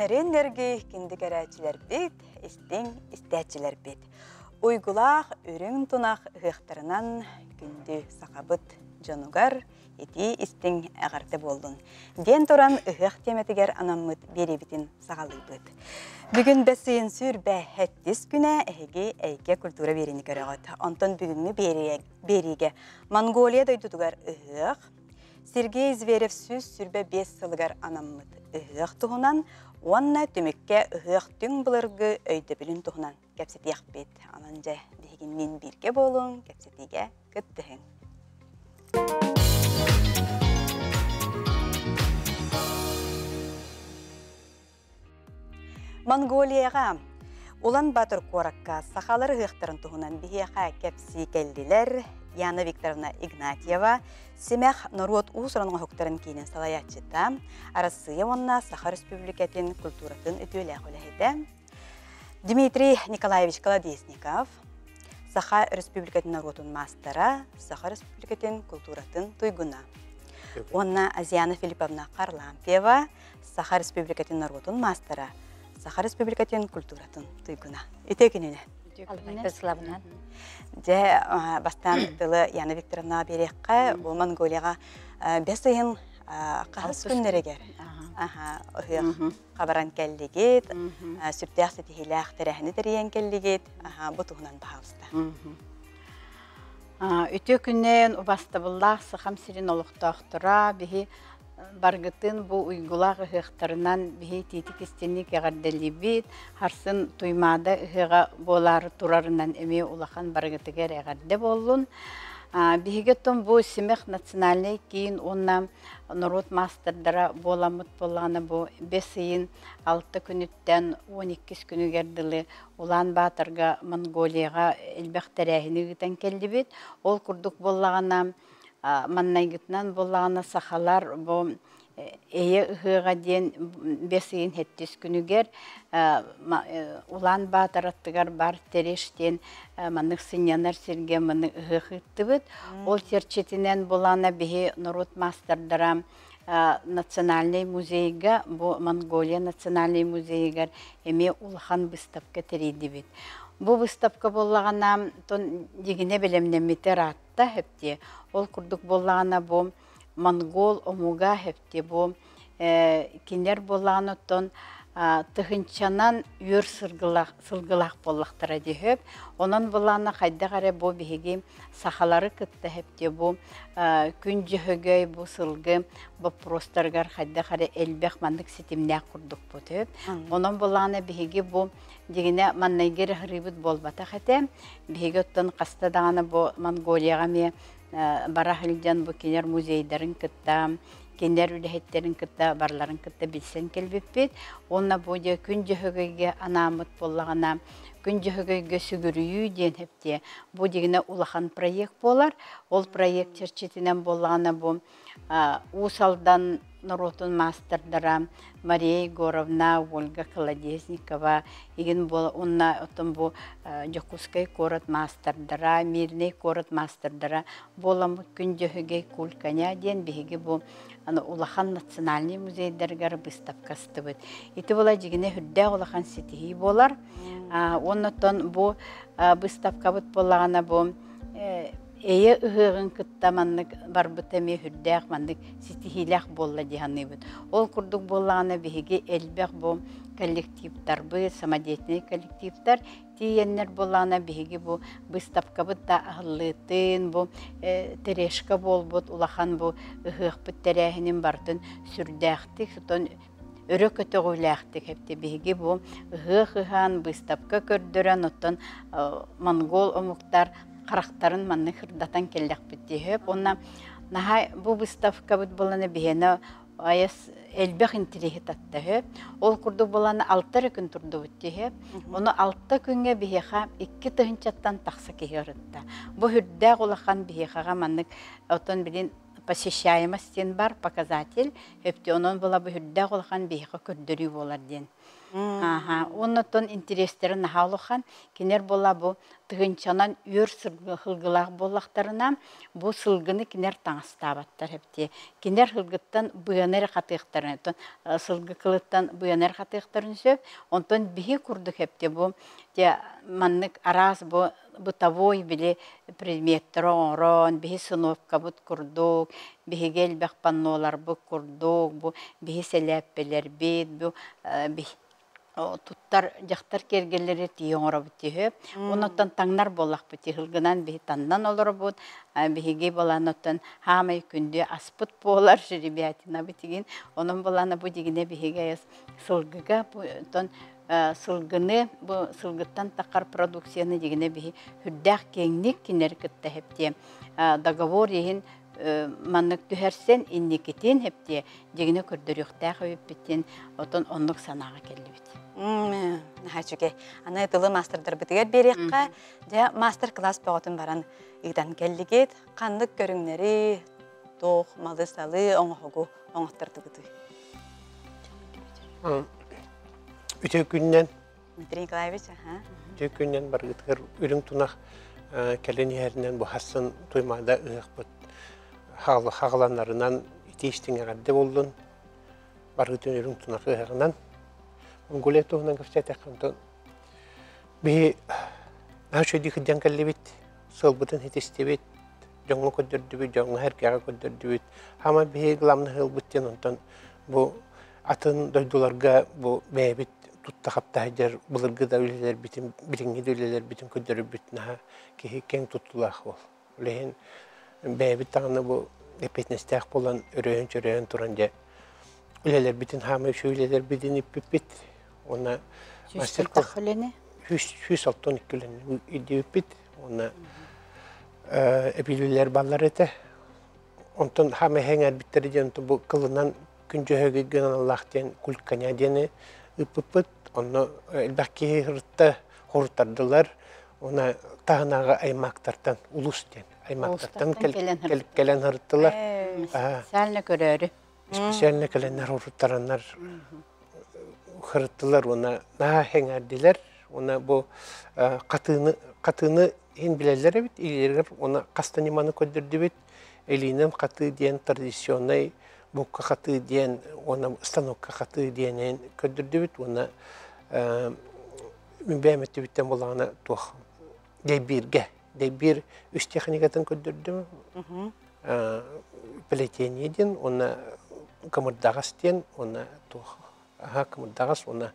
Нерин нерги кинди көрөөччүлэрбит, истиҥ истээччилэрбит. Уйгулаах үрүҥ тунах ыһыахтарынан күндү сахабыт дьонугар итии истиҥ эҕэрдэ буоллун диэн туран ыһыах тиэмэтигэр анаммыт биэриибитин саҕалыыбыт. Бүгүн бэс ыйын сүүрбэ сэттис күнэ эһиги эйгэ культура биэриини көрөҕүт. Онтон бүгүҥҥү биэриигэ Монголия дойдутугар ыһыах, Сергей Зверев 125 сылыгар анаммыт ыһыах туһунан уонна түмүккэ ыһыах түҥ былыргы өйдөбүлүн туһунан кэпсэтиэхпит. Онон дьэ, биһигинниин бииргэ буолуҥ, кэпсэтиигэ кыттыһыҥ. Монголияҕа Улан Батор куоракка сахалар ыһыахтарын туһунан биһиэхэ кэпсии кэллилэр Яна Викторовна Игнатьева, Симэх норуот уус-уран оҥоһуктарын киинин салайааччыта, Арассыыйа уонна Саха Өрөспүүбүлүкэтин культуратын үтүөлээх үлэһитэ, Дмитрий Николаевич Колодезников, Саха Өрөспүүбүлүкэтин норуотун маастара, Саха Өрөспүүбүлүкэтин култууратын туйгуна. Уонна Азиана Филипповна Харлампьева, Саха Республикатын норуотун маастара, Саха Республикатын культуратын туйгуна. Үтүө күнүнэ. Славынан. Дьэ, бастаан тылы Яна Викторовна биэриэххэ, бу Монголияҕа бэс ыйын хаһыс күннэригэр ыһыах хабаран кэллигит, сүрдээх ситиһиилээх тэрээһини тэрийэн кэллигит, бу туһунан баһаалыста. Үтүө күннээн убастабыллаах Сахам сирин олохтоохторо, биһи баргытын бу уйгулаах ыһыахтарынан биһи тиитик истинник эҕэрдэлиибит. Харсын Туймаада ыһыаҕа буолаары турарынан эмиэ улахан барыгытыгар эҕэрдэ буоллун. Биһиги оттон бу Симэх национальнай киин уонна норуот маастардара буоламмыт буоллаҕына бу бэс ыйын алта күнүттэн 12 күнүгэр дылы Улаан Баатарга Монголияҕа элбэх тэрээһини ыытан кэллибит. Ол курдук буоллаҕына маннайгытынан буоллаҕына сахалар бу эйэ ыһыаҕа диэн бэс ыйын сэттис күнүгэр Улаан Баатар аттыгар бар Тереш диэн маннык сынньанар сиргэ маннык ыһыах ыыттыбыт. Ол чэрчитинэн булаана биһи норуот маастардара Национальнай музейга, бу Монголия национальнай музейыгар эмиэ улахан выставка тэрийдибит. Бу выставка буоллаҕына, тон дьигинэ бэлэмнэммитэ ыраатта хэптиэ. Ол курдук буоллаҕына бу монгол омуга хэптиэ бу кинилэр буоллаҕына оттон тыһынчанан үөр сылгылаах буоллахтара диһөп. Онон булаана хайдах эрэ бу биһиги сахалары кытта хэптиэ бу күн дьөһөгөй бу сылгы боппуруостарыгар хайдах эрэ элбэх маннык ситимнээх курдукпут үп. Онон булаана биһиги бу дьигинэ маннайгы эрэ хырыыбыт буолбатах этэ. Биһиги оттон хаста даҕаны бу Монголияҕа эмиэ бара сылдьан бу кинилэр музейдарын кытта кинилэр үлэһиттэрин кытта барыларын кытта билсэн кэлбиппит. Уонна бу дьэ күн дьөһөгөйгө анааммыт буоллаҕына күн дьөһөгөйгө сүгүрүйүү диэн хэптиэ. Бу дьигинэ улахан проект буолар. Ол проект чэрчитинэн буоллаҕына бу Уус Алдан норуотун маастардара Мария Егоровна, Ольга Колодезникова игин буола уонна оттон бу Дьокуускай куорат маастардара, Мирнэй куорат маастардара буоламмыт күн дьөһүгэй Кульканя диэн биһиги бу аны улахан национальный музейдарыгар выставка астыбыт. Ити була дьигинэ үрдээх улахан ситиһии буолар. Уонна оттон бу выставкабыт буоллаҕына бу эйэ ыһыаҕын кытта маннык барбыта эмиэ үрдээх маннык ситиһиилээх буолла дии саныыбыт. Ол курдук буоллаҕына биһиги элбэх бу коллективтарбыт, самодеятельнай коллективтар тиийэннэр буоллаҕына биһиги бу выставкабыт да аһыллыытын, бу терешка буолбут улахан бу ыһыахпыт тэрээһинин барытын сүрдээхтик сотон өрө көтөҕүүлээхтик эпти биһиги бу ыһыах ыһан выставка көрдөрөн оттон монгол омуктар харахтарын маннык сырдатан кэллэхпит диэһэп уонна наһаа бу выставкабыт буолана биһиэнэ айас элбэх интириэһи татта үһү. Ол курдук буолан алта эрэ күн турдубут диэһэ. Ону алта күҥҥэ биһиэхэ 2 тыһыынчаттан тахса киһи ырытта. Бу үрдээх улахан биһиэхэҕэ маннык оттон билин посещаемость диэн бар показатель өптө онон була бу үрдээх улахан биһиэхэ көрдөрүү буолар диэн. Ааха, оннотон интириэстэрэ наһаа улахан. Кинилэр буолла бу тыһыынчанан үөр сылгылаах буоллахтарына, бу сылгыны кинилэр таҥастаабаттар эбитиэ. Кинилэр сылгыттан быаны эрэ хатыахтарын, оттон сылгы кылыттан быаны эрэ хатыахтарын сөп. Онтон биһи курдук эбитиэ бу дьэ маннык араас бу бытовой били предметтэр оҥорон, биһи сыновкабыт курдук, биһиги элбэх панноларбыт курдук, бу биһи сэлээппэлэрбит, бу туттар дьахтар киэргэллэри тии оҥоробут түһү. Онуттан таҥнар буоллахпыт тиһылгынан биһи таннан олоробут. Биһиги балаан хаамай күндү аспыт буолар жеребятинабыт игин. Онон балаана бу дигине биһиги сылгыга тон сылгыны бу сылгыттан тахар продукцияны дигине биһи хүрдээх киэҥник кинер кытта хептиэ договор иһин маннык түһэрсэн инникитин хептиэ дигине көрдөрүөхтээх эбиппитин отон оннук санааҕа кэллибит. Наһаа үчүгэй. Аны тылы маастардарбытыгар биэриэххэ, дьэ мастер-класс бөҕөтүн баран ыытан кэллигит. Ханнык көрүҥнэри, туох малы-салы оҥоһугу оҥоттордугутуй? Үтүө күннэн. Дмитрий Николаевич, аха. Үтүө күннэн баргытыгар үрүҥ тунах кэлэн иһэринэн бу хассын Туймаада ыһыахпыт хаҕаланарынан итии истиҥ эҕэрдэ буоллун. Баргытын үрүҥ тунах ыһыаҕынан. Монголия туһунан кэпсээтэххэ, онтон биһи наһаа үчүгэйдик сылдьан кэллибит, сыалбытын ситистибит, дьоҥҥо көрдөрдүбүт, дьоҥҥо эргэҕэ көрдөрдүбүт. Хаама биһи главный сыалбыт диэн онтон бу атын дойдуларга бу бэйэбит тутта хапта сылдьар былыргы да үлэлэрбитин, билиҥҥи да үлэлэрбитин көрдөрөрбүт наһаа киһи киэҥ туттулаах буол. Ол иһин бэйэбит даҕаны бу эппиэтинэстээх буолан өрөйөн-чөрөйөн туран дьэ үлэлэрбитин хаамай үчүгэй үлэлэрбитин иппиппит уонна мастер үлэни 162 үлэни ирдиэбиппит уонна эбилүүлэр баллар этэ. Онтон хаамай эҥэрбиттэрэ диэн бу кылынан күн дьөһөгөй гыналлаах диэн кульканя диэни ыыппыппыт. Онно элбэх киһи ырытта, хоруттардылар. Уонна таһынааҕы аймактартан, улус диэн аймактартан кэлэн ырыттылар. Специально көрөөрү. Специально кэлэннэр уруттараннар хырыттылар уонна наһаа эҥэрдилэр. Уонна бу хатыыны хатыыны иһин билэллэр эбит, илиилэригэр уонна хаста ньыманы көрдөрдүбүт. Илиинэн хатыы диэн традиционнай букка хатыы диэн уонна станокка хатыы диэнин көрдөрдүбүт уонна мин бэйэм өттүбүттэн буоллаҕына туох дэйбииргэ дэйбиир үс техникатын көрдөрдүм плетение диэн уонна кымырдаҕас диэн уонна туох аһа кымырдаҕас уонна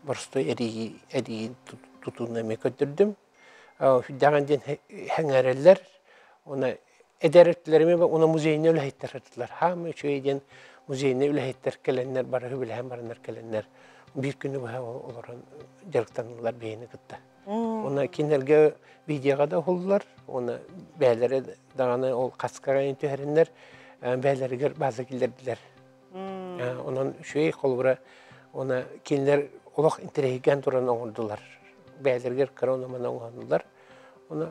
боростуой эрийии эрийии тутууну эмиэ көрдөрдүм Сүрдээҕин диэн сэҥээрэллэр уонна эдэр өттүлэрими уонна музейнай үлэһиттэр сырыттылар. Хаамай үчүгэй диэн музейнай үлэһиттэр кэлэннэр бары үбүлэһэн бараннар кэлэннэр биир күнү быһа олорон дьарыктаналлар биһини кытта. Уонна кинилэргэ видеоҕа да уһуллар, уонна бэйэлэрэ даҕаны ол хаскаҕа түһэриннэр бэйэлэригэр база киллэрдилэр. Онон үчүгэй холобура уонна кинилэр олох интэриэһиргээн туран оҥордулар. Бэйэлэригэр кыра онон оҥоһуннулар. Оны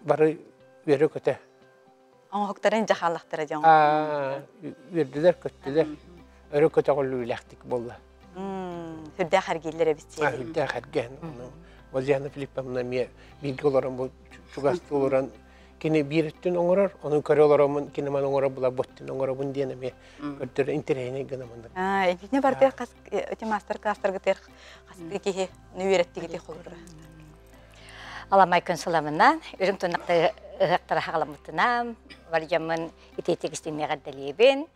бары үөрэ-көтө. Оҥоһуктарын дьахаллахтара дьон. Үөрдүлэр, көттүлэр. Өрө көтөҕүллүүлээхтик буолла. Үрдээх эргииллэр эбит. Үрдээх эргиэн. Валерьяна Филипповна эмиэ бииргэ олорон бу чугастыы олорон кини биир өттүн оҥорор, ону көрө олороммун, кини маны оҥоро була бу өттүн оҥоробун диэн эмиэ көрдөр интэриэһинэй гынамын. Итини барытыгар хас эти мастер-класстаргытыгар хастыы киһи үөрэттигити холура. Аламай күн сыламынан, үрүҥ туннахта ыһыктара хаҕаламмытынан, вальяммын итиитик истиҥниэҕэр дэлиэбин.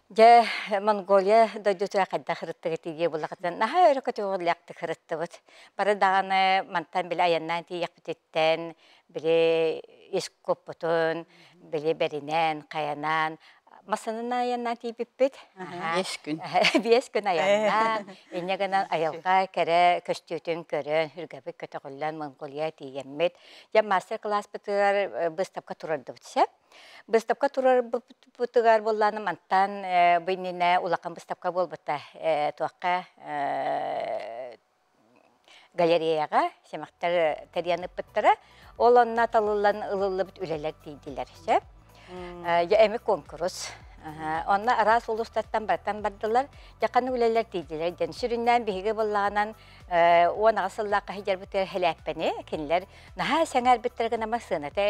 Дьэ, Монголия дойдутугар хайдах ырыттыгыт диye буллахытын наһаа өрө көтөҕүллээхтик ырыттыбыт. Бары даҕаны мантан били айаннаан тиийэхпититтэн били ис куппутун били бэринэн, хайанаан массыынанан айаннаан тиийбиппит. 5 күн. 5 күн айаннаан, инньэ гынан айылҕа кэрэ көстүүтүн көрөн, үргэбит көтөҕүллэн Монголия тиийэммит. Дьэ, мастер-класспытыгар быыстапка турардыбыт сөп. Быыстапка турарбытыгар буоллааны мантан бу иннинэ улахан быыстапка буолбута. Туохха галереяҕа симэхтэр тэрийэн ыппыттара. Ол онно талыллан ылыллыбыт үлэлэр тиийдилэр сөп. Эми конкурс. Онно араас улуустартан бартан бардылар. Дьаканы үлэлэр тиийдилэр диэн. Сүрүннээн биһиги буоллаҕынан 18 сыллаахха сылдьарбытыгар хэлээппэни кинилэр наһаа сэҥээрбиттэр гына массыыната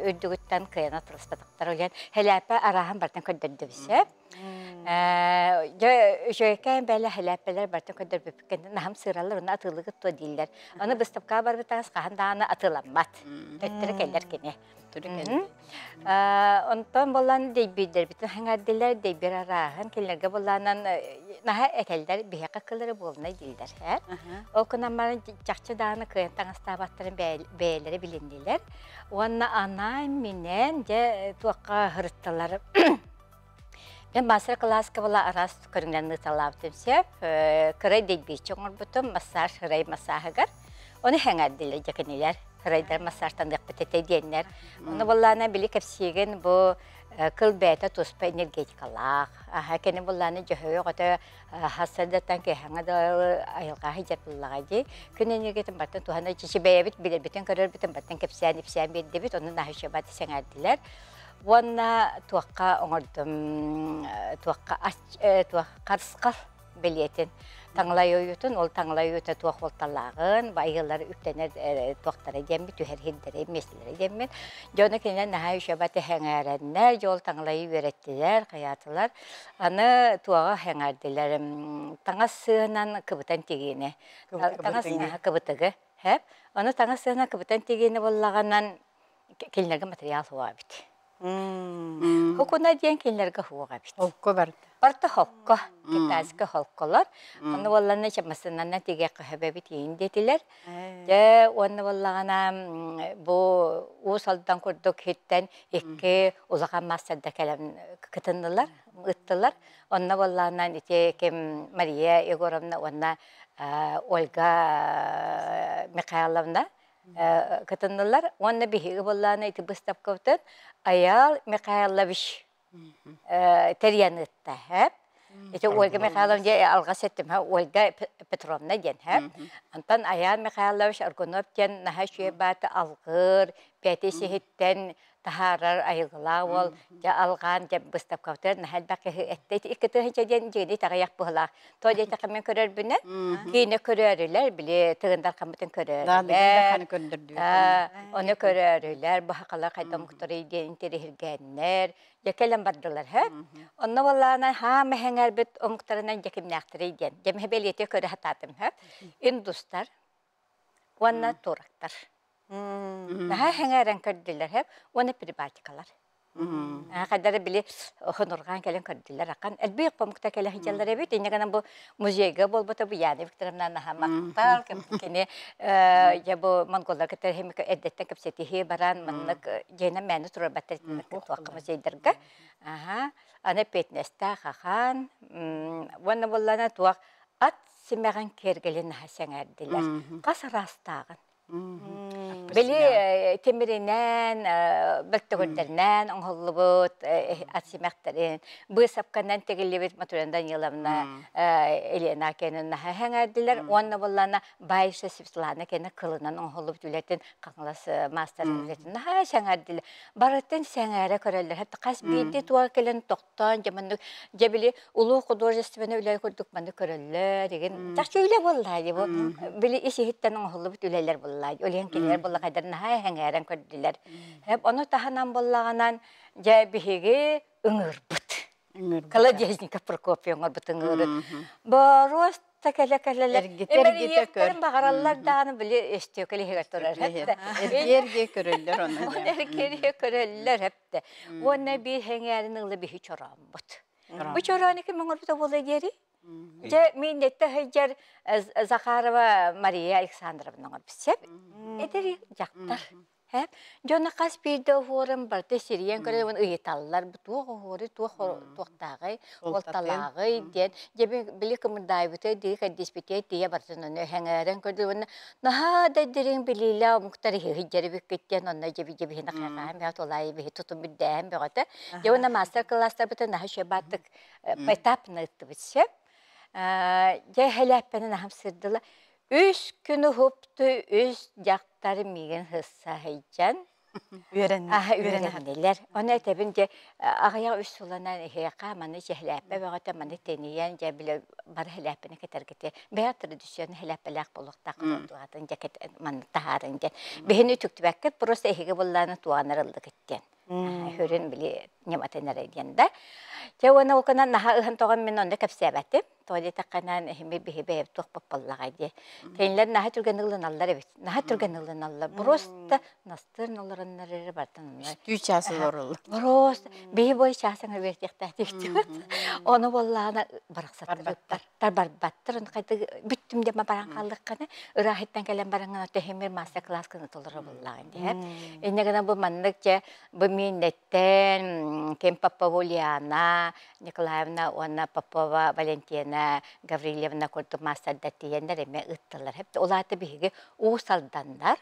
үрдүгүттэн кыайан атыласпатахтар үлэн хэлээппэ арааһын бартан көрдөрдүбүсэ. Дьэ үчүгэйкээн бэлэ хэлээппэлэр бартан көрдөрбүппүт наһам сыыраллар уонна атыылыгыт туо дииллэр. Аны быыстапкаҕа барбытагас хаһан даҕаны атыыламмат. Төттөрү кэллэр кини. Онтон буолан дэйбиирдэрбитин хаҥардылар, дэйбиир арааһын кинилэргэ буоллаанан наһаа этэллэр, биһиэхэ кылары буолунай дииллэр. Ол гынан баран чахчы даҕаны кыайан таҥастаабаттарын бэйэлэрэ билиннилэр. Уонна анаан-минээн дьэ туохха сырыттылар. Мен мастер-класска була араас көрүҥнэн ыыталаабытым сөп. Кырай дэйбиирчи оҥорбутум, массаж ырай массааһыгар. Ону сэҥээрдилэр дьэ кинилэр. Ырайдар массажтаныахпыт этэ диэннэр. Ону буоллаана били кэпсиигин бу кыл бэйэтэ туспа энергетикалаах. Аха кини буоллаана дьөһөгөй оҕото хассардаттан киэһэҥҥэ да айылҕа сылдьар буоллаҕа дии. Күн энергиятын бартан туһана чичи бэйэбит билэрбитин көрөрбүтүн бартан кэпсээн ипсээн биэрдибит. Ону наһыйшабат сэҥээрдилэр. Уонна туохха оҥордум, туохха туох харысхал бэлиэтин таҥалай ойуутун, ол таҥалай ойуута туох уолталааҕын, айыылар үктэнэр туохтара диэммит, түһэр сирдэри, миэстэлэрэ диэммит. Дьону кинилэр наһаа үчүгэй тэһэҥээрэннэр, дьол таҥалайы үөрэттилэр, хайаатылар. Аны туоҕа сэҥээрдилэр, таҥас сыанан кыбытан тигиини. Таҥас кыбытыгы. Аны таҥас сыанан кыбытан тигиини буоллаҕынан кинилэргэ материал суоҕа эбит. Хукуна диэн кинилэргэ суоҕа эбит. Холко барда. Барта холко, китайскай холколор. Онно буолланна чамасынанна тигэ көһөбөбүт иин диэтилэр. Дьэ уонна буоллаҕына бу Уус Алдан курдук хиттэн икки улахан маастарда кэлэн кытыннылар, ыттылар. Онно буоллаҕынан ити ким Мария Егоровна уонна Ольга Михайловна кытыннылар уонна биһиги буоллаана ити быыстапкабытын Айаал Михайлович тэрийэн ыытта ити Ольга Михайловна дьэ алҕас эттим Ольга Петровна диэн Антон Айаал Михайлович Аргунов диэн наһаа үчүгэй бааты алгыр пяти сиһиттэн таһаарар айылгылаах уол дьэ алҕаан дьэ быыстапкабытыгар наһаа элбэх киһи эттэ икки тыһыынча диэн дьиэни итэҕэйэх быһыылаах то диэтэххэ мин көрөрбүнэн киинэ көрөөрүлэр били тыгындархаммытын көрөөрүлэр ону көрөөрүлэр баһакалар хайда омуктарый диэн интэриэһиргээннэр дьэ кэлэн бардылар һэ онно буоллаана хаама эһэҥэрбит омуктарынан дьэ кимнээхтэрий диэн дьэ мэ бэлиэтии көрө сатаатым һэ индустар уонна турактар. Наһаа сэҥээрэн көрдүлэр һэп уонна прибалтикалар. Хайдара били хонурҕаан кэлэн көрдүлэр ахан. Элбэх помукта кэлэ сылдьаллар эбит. Инньэ гынан бу музейга буолбута бу Яна Викторовна наһаа махтал. Кини дьэ бу монголлар кытта эрдэттэн кэпсэтиһии баран маннык дьиэнэн мээнэ турарбаттар туохха музейдарга. Аха. Аны петнестээх ахан. Уонна буоллана туох ат симэҕин киэргэлин наһаа сэҥээрдилэр. Хас араастааҕын. Били тимиринэн, бөлтөгөрдөрүнэн оҥоһуллубут ат симэхтэрин, быысапканан тигиллибит Матрена Даниловна Елена кэнин наһаа сэҥээрдилэр. Уонна буоллаана Баиша Светлана кэнэ кылынан оҥоһуллубут үлэтин Хаҥалас маастарын үлэтин наһаа сэҥээрдилэр. Барытын сэҥээрэ көрөллөр. Хас биирдии туга кэлэн тохтоон дьэ маннык дьэ били улуу художественнай үлэ курдук маны көрөллөр игин чахчы үлэ буоллаа дии бу били ис иһиттэн оҥоһуллубут үлэлэр буоллаа ол иһин кинилэр буоллахайдар наһаа эһэҥээрэн көрдүлэр ону таһынан буоллаҕынан дьэ биһиги ыҥыырбыт Колодезников Прокопий оҥорбут ыҥыырын боруос та кэлэ кэлэлэр эргитэ көр баҕараллар даҕаны били өстүөкөл иһигэр турар эргиэргэ көрөллөр ону эргиэргэ көрөллөр эптэ уонна биир сэҥээрин ыла биһи чорооммут Бу чороон ким оҥорбута буолла диэри? Дьэ, мииннеттэ сылдьар Захарова Мария Александровна оҥорбут сөп. Эдэр дьахтар. Дьоно хас биирдэ оһуорун барыта сирийэн көрөн ыйыталлар бу туох оһуору туох туохтааҕый уолталааҕый диэн дьэ били кымырдаайбыта дии кэрдиспитэ тиийэ барытын ону сэҥээрэн көрдү уонна наһаа да дириҥ билиилээх омуктар иһиһиддьэри бүккүт диэн онно дьэби дьэбиһин хайҕаан бөҕөтө улаайы биһи тутун бүддээһин бөҕөтө Дьэ уонна маастар-кылаастарбытын наһаа үчүгэй бааттык поэтапно ыыттыбыт сөп. Дьэ хэлээппэнэн аһам сырдыла. Үс күн уһупту үс дьахтар миигин сысса сылдьан. Үөрэннилэр. Үөрэннилэр. Ону этэбин дьэ аҕыйах үс сылынан эһиэхэ маны сэһилээппэ бөҕөтө маны тэнийэн дьэ били бары сэлээппэни кэтэргити бэйэ традиционный сэлээппэлээх буолуохтаах туһатын дьэ манна таһаарыҥ диэн. Биһини үтүктүбэккит просто эһиги буллааны туҕанар ыллыгыт диэн. Хөрүн били ньыматын эрэ диэн да. Дьэ уонна ол гынан наһаа ыһан тоҕон мин онно кэпсээбэтим. Тоҕо диэтэххинэ эһими биһи бэйэбит туохпут буоллаҕай дии. Кинилэр наһаа түргэн ылыналлар эбит. Наһаа түргэн ылыналлар. Просто настырын олороннор эрэ бартан Үстүү чаас олороллор. Просто биһи бой чаасаҥа үөрэтиэхтээхтик. Ону буоллаҕына барахсаттар тарбарбаттар хайдах бүттүм диэн баран хааллаххына ырааһыттан кэлэн бараҥҥын тэһимир мастер-класскын толоро буоллаҕын дии. Инньэ гынан бу маннык дьэ бу мииннэттэн Кем Попова Ульяна Николаевна уонна Попова Валентина Гаврильевна курдук маастардар тиийэннэр эмиэ ыыттылар. Ол аата биһиги Уус Алданнар,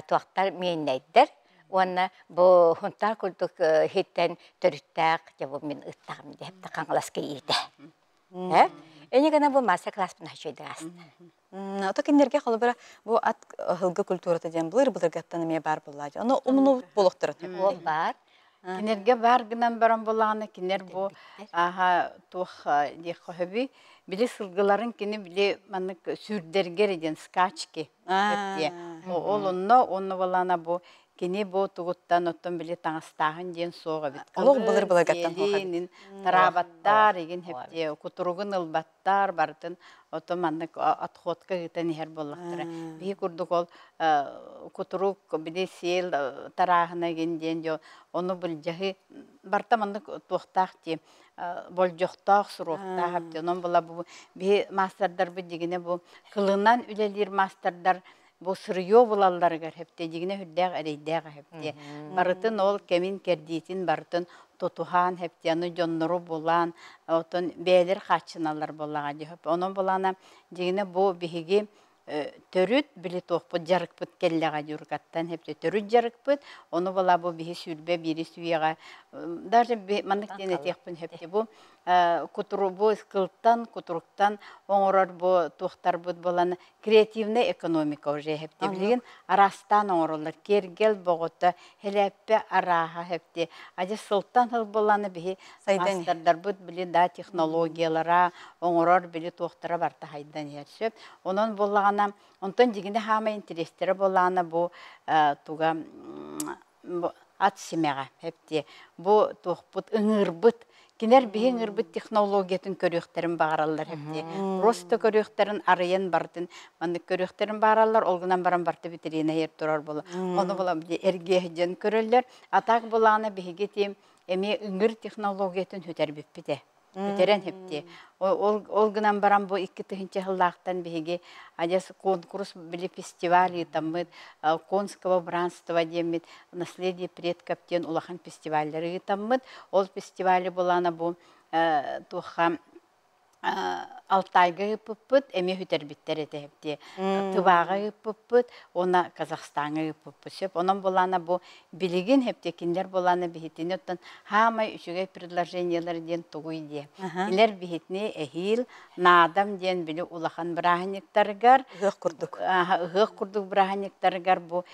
туохтар мииннэйдэр уонна бу Хунтаар курдук иһиттэн төрүттээх дьэ бу мин ыттаҕым диэп Хаҥаласка иитэ. Эни гына бу мастер-класспын үчүгэйдик ааста. Ото кинилэргэ холобура бу ат ыһылгы культурата диэн былыр былыргаттан эмиэ баар буоллаа. Ону умнубут буолуохтара. Ол баар. Кинилэргэ баар гынан баран буоллаҕына кинилэр бу ааһа туох диэххэ сөбүй били сылгыларын кини били маннык сүүрдэргэр диэн скачки диэ ол онно онно буоллаҕына бу кини бу тугуттан оттон били таҥастааһын диэн суох эбит. Олох былыр былыргаттан суох эбит. Тараабаттар игин хептиэ кутуругун ылбаттар барытын ото маннык отходка ыытан иһэр буоллахтара. Биһи курдук ол кутурук били сиэл тарааһына игин диэн дьо ону былдьаһы барта маннык туохтаах дии болдьохтоох суруоктаах эбит. Онон була бу биһи маастардарбыт дигине бу кылынан үлэлиир маастардар бу сырье булалларыгар хэпте дигинэ үрдээх эрэйдээх хэпте барытын ол кэмин кэрдиитин барытын тутуһаан хэпте аны дьоннору булаан отон бэйэлэр хааччыналлар буоллаҕа дии онон булаана дигинэ бу биһиги төрүт били туохпут дьарыкпыт кэллэҕэ дьургаттан хэпте төрүт дьарыкпыт ону була бу биһи сүүрбэ биирис үйэҕэ даже маннык диэн этиэхпин хэпте бу кутурубу кылтан кутуруктан оҥорор бу туохтарбыт буолан креативная экономика уже хэпти билигин араастаан оҥороллор киэргэл боҕото хэлээппэ арааһа хэпти адьа сылтан сыл буоллаана биһи маастардарбыт били да технологиялара оҥорор били туохтара барта хайдан иһэр сөп онон буоллаҕына онтон дьигини хаамай интэриэстэрэ буоллаҕына бу туга ат симэҕэ эптиэ бу туохпут ыҥыырбыт кинилэр биһи ыҥыырбыт технологиятын көрүөхтэрин баҕараллар эптиэ просто көрүөхтэрин арыйан бартын маннык көрүөхтэрин баараллар ол гынан баран барта витрина иһэр турар буола ону була эргиэ дьон көрөллөр а так булаана биһиги тиим эмиэ ыҥыр технологиятын сүтэрбиппит ээ бүтэрэн хэптиэ. Ол, ол гынан баран бу 2000 сыллаахтан биһиги адьас конкурс били фестиваль ыытаммыт Конского бранства диэммит наследие предков диэн улахан фестиваллары ыытаммыт. Ол фестивали булана бу туохха Алтайга ыыппыппыт, эмиэ сүтэрбиттэр этэ хэптиэ. Тываҕа ыыппыппыт уонна Казахстаҥҥа ыыппыппыт сөп. Онон булана бу билигин хэптиэ кинилэр булана биһитини оттон Хаамай үчүгэй предложениелар диэн тугуй диэ. Илэр биһитини эһиил наадам диэн били улахан бырааһынньыктарыгар ыһыах курдук. Ыһыах курдук бырааһынньыктарыгар бу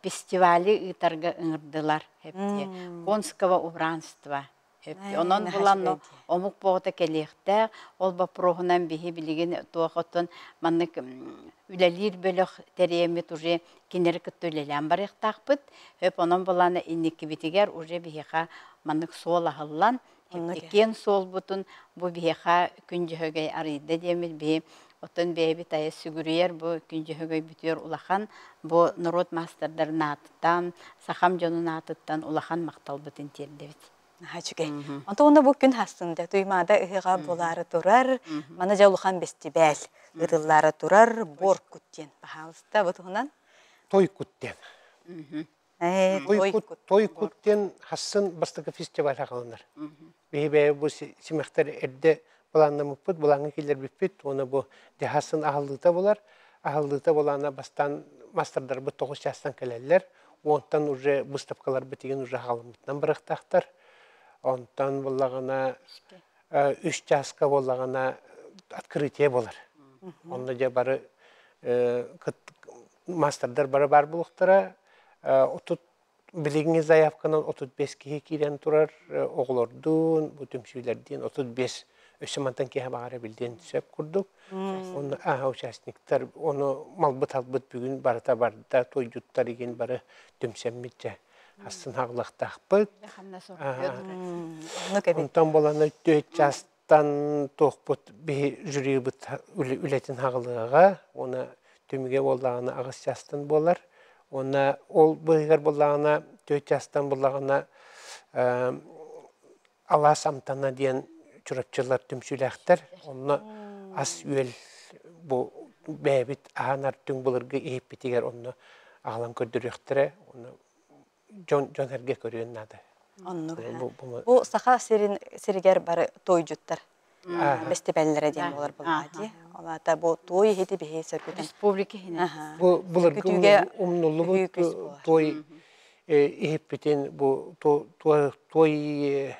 фестивали ыытарга ыҥырдылар. Конского убранства. Онон булан омук боҕото кэлиэхтээх. Ол боппуруоһунан биһи билигин туох оттон маннык үлэлиир бөлөх тэрийэммит уже кинилэри кытта үлэлээн барыахтаахпыт. Өп онон булаана инникибитигэр уже биһиэхэ маннык суол аһыллан, киэҥ суолбутун бу биһиэхэ Күн Дьөһөгөй арыйда диэммит биһи оттон бэйэбит айа сүгүрүйэр бу Күн Дьөһөгөй бүтүөр улахан бу норуот маастардарын аатыттан, сахам дьонун аатыттан улахан махталбытын тиэрдэбит. Наһаа үчүгэй. Онтон уонна бу күн хастында Туймаада ыһыаҕа буолаары турар, маны дьэ улахан бэстибээл ыытыллаары турар Боркут диэн. Пожалуйста, бу туһунан. Тойкут диэн. Э, Тойкут, Тойкут диэн хассын бастакы фестиваль аҕаланар. Биһи бэйэ бу симэхтэр эрдэ былааннаммыппыт, былааҥҥа киллэрбиппит уонна бу дьаһасын аһыллыыта булар. Аһыллыыта булаана бастаан мастердарбыт 9 чаастан кэлэллэр. Онтон уже выставкаларбыт игин уже хаалыммытынан барыахтаахтар. Онтон буллаҕына 3 чааска буоллаҕына открытие буолар. Онно дьэ бары мастердар бары баар буолуохтара. 30 билиҥҥи заявканан 35 киһи киирэн турар оҕолордуун, бу түмсүүлэрдиин 35 өссө мантан киһи баҕара билдиэн сөп курдук. Онно аха участниктар ону малбыт албыт бүгүн барыта барда тойдьуттар игин бары түмсэммит дьэ астын хаҕылыахтаахпыт. Онтон болан 4 чаастан туохпут биһи жюрибыт үлэтин хаҕылыаҕа уонна түмүгэ буоллаҕына 8 чаастан буолар. Уонна ол быыһыгар буоллаҕына 4 чаастан буоллаҕына Алаас амтана диэн чурапчылар түмсүүлээхтэр. Онно ас-үөл бу бэйэбит аһанар түҥ былыргы иһиппитигэр онно аҕалан көрдөрүөхтэрэ. Онно дьон дьон эргэ көрүөн наада. Оннук. Бу Саха сирин сиригэр бары туойдьуттар бэстибэллэрэ диэн буолар буоллаҕа дии. Ол аата бу туой иһити биһи сөргүтэн. Республика иһинэн. Бу былыргы умнуллубут туой иһиппитин бу туой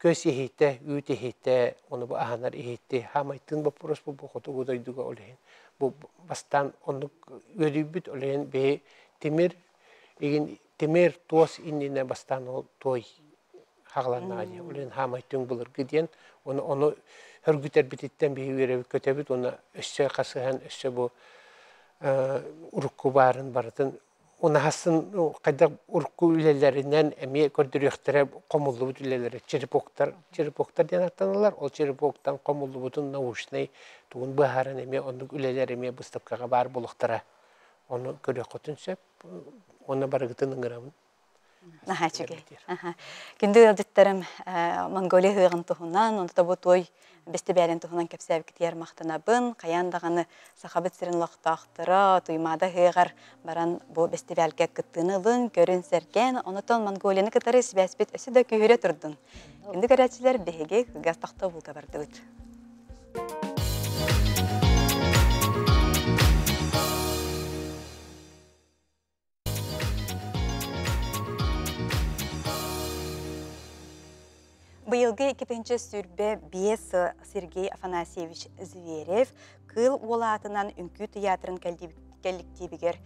көс иһитэ, үүт иһитэ, ону бу аһанар иһити хаамайтын боппуруос бу хотугу дойдуга ол иһин бу бастаан оннук үөдүйбүт ол иһин биһи тимир игин тимир туос иннинэ бастаан ол туой хаҕаланнаҕа дии ол иһин хаамай түҥ былыргы диэн ону ону хөргүтэрбититтэн биһи үөрэбит көтөбүт уонна өссө хасыһан өссө бу урукку баарын барытын унаһасын хайдах урукку үлэлэринэн эмиэ көрдөрүөхтэрэ хомуллубут үлэлэрэ черепоктар черепоктар диэн аттаналар ол черепоктан хомуллубутун научнай тугун быһааран эмиэ оннук үлэлэр эмиэ быыстапкаҕа баар буолуохтара ону көрүөххүтүн сөп уонна барыгытын ыҥырабын. Наһаа үчүгэй. Күндү ыалдьыттарым Монголия ыһыаҕын туһунан, онто бу туой бэстибээлин туһунан кэпсээбиккитигэр махтанабын. Хайаан даҕаны Сахабыт сирин олохтоохторо Туймаада ыһыаҕар баран бу бэстибээлгэ кыттыыны ылын, көрүн, сэргээн, онотон Монголияны кытары сибээспит өссө да күүһүрэ турдун. Күндү көрөөччүлэр, биһиги кылгас тохтобулга бардыбыт. Быйылгы 2-125 Сергей Афанасьевич Зверев Кыыл уола аатынан үҥкүү тыйаатырын кэлликтиибигэр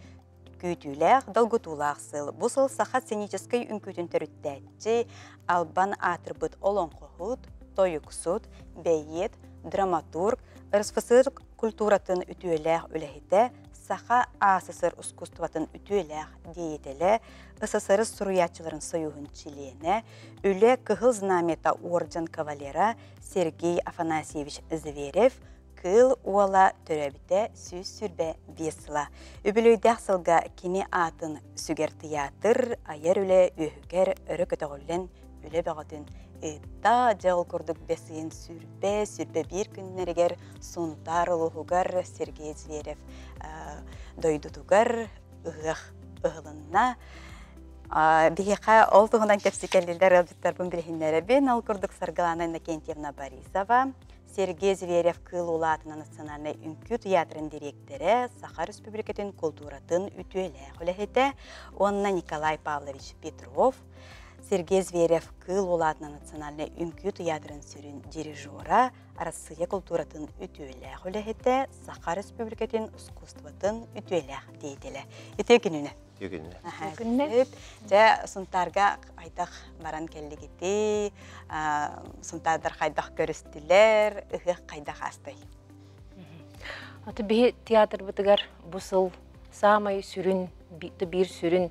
күүтүүлээх, долгутуулаах сыл. Бу сыл саха сценическэй үҥкүүтүн төрүттээччи, албан аатырбыт олоҥхоһут, тойуксут, бэйиэт, драматург, РСФСР культуратын үтүөлээх үлэһитэ Саха АССР ускуустубатын үтүөлээх диэйэтэлэ, СССР суруйааччыларын союһун чилиэнэ, Үлэ Кыһыл Знамята уордьан кавалера Сергей Афанасьевич Зверев Кыыл Уола төрөөбүтэ 125 сыла. Үбүлүөйдээх сылга кини аатын сүгэр тыйаатыр айар үлэ үөһүгэр өрө көтөҕүллэн үлэ бөҕөтүн ыытта. Дьэ ол курдук бэс ыйын сүүрбэ, 21 күннэригэр Сунтаар улууһугар Сергей Зверев дойдутугар ыһыах ыһылынна. Биһиэхэ ол туһунан кэпсикэллилэр ыалдьыттарбын билиһиннэрэбин. Ол курдук Саргылана Иннокентьевна Борисова, Сергей Зверев Кыыл Улаатына национальнай үҥкүү тыйаатырын дириэктэрэ, Саха Республикатын култууратын үтүөлээх үлэһитэ уонна Николай Павлович Петров, Сергей Зверев Кыыл Улаатына национальнай үҥкүү тыйаатырын сүрүн дирижера, Арассыыйа култууратын үтүөлээх үлэһитэ, Саха Республикатын искусствотын үтүөлээх деятелэ. Үтүө күнүнэ. Үтүө күнүнэ. Күнүнэ. Дьэ, Сунтаарга хайдах баран кэллигитий? Сунтаардар хайдах көрүстүлэр? Ыһыах хайдах аастай? Аты биһи театрбытыгар бу сыл саамай сүрүн биир сүрүн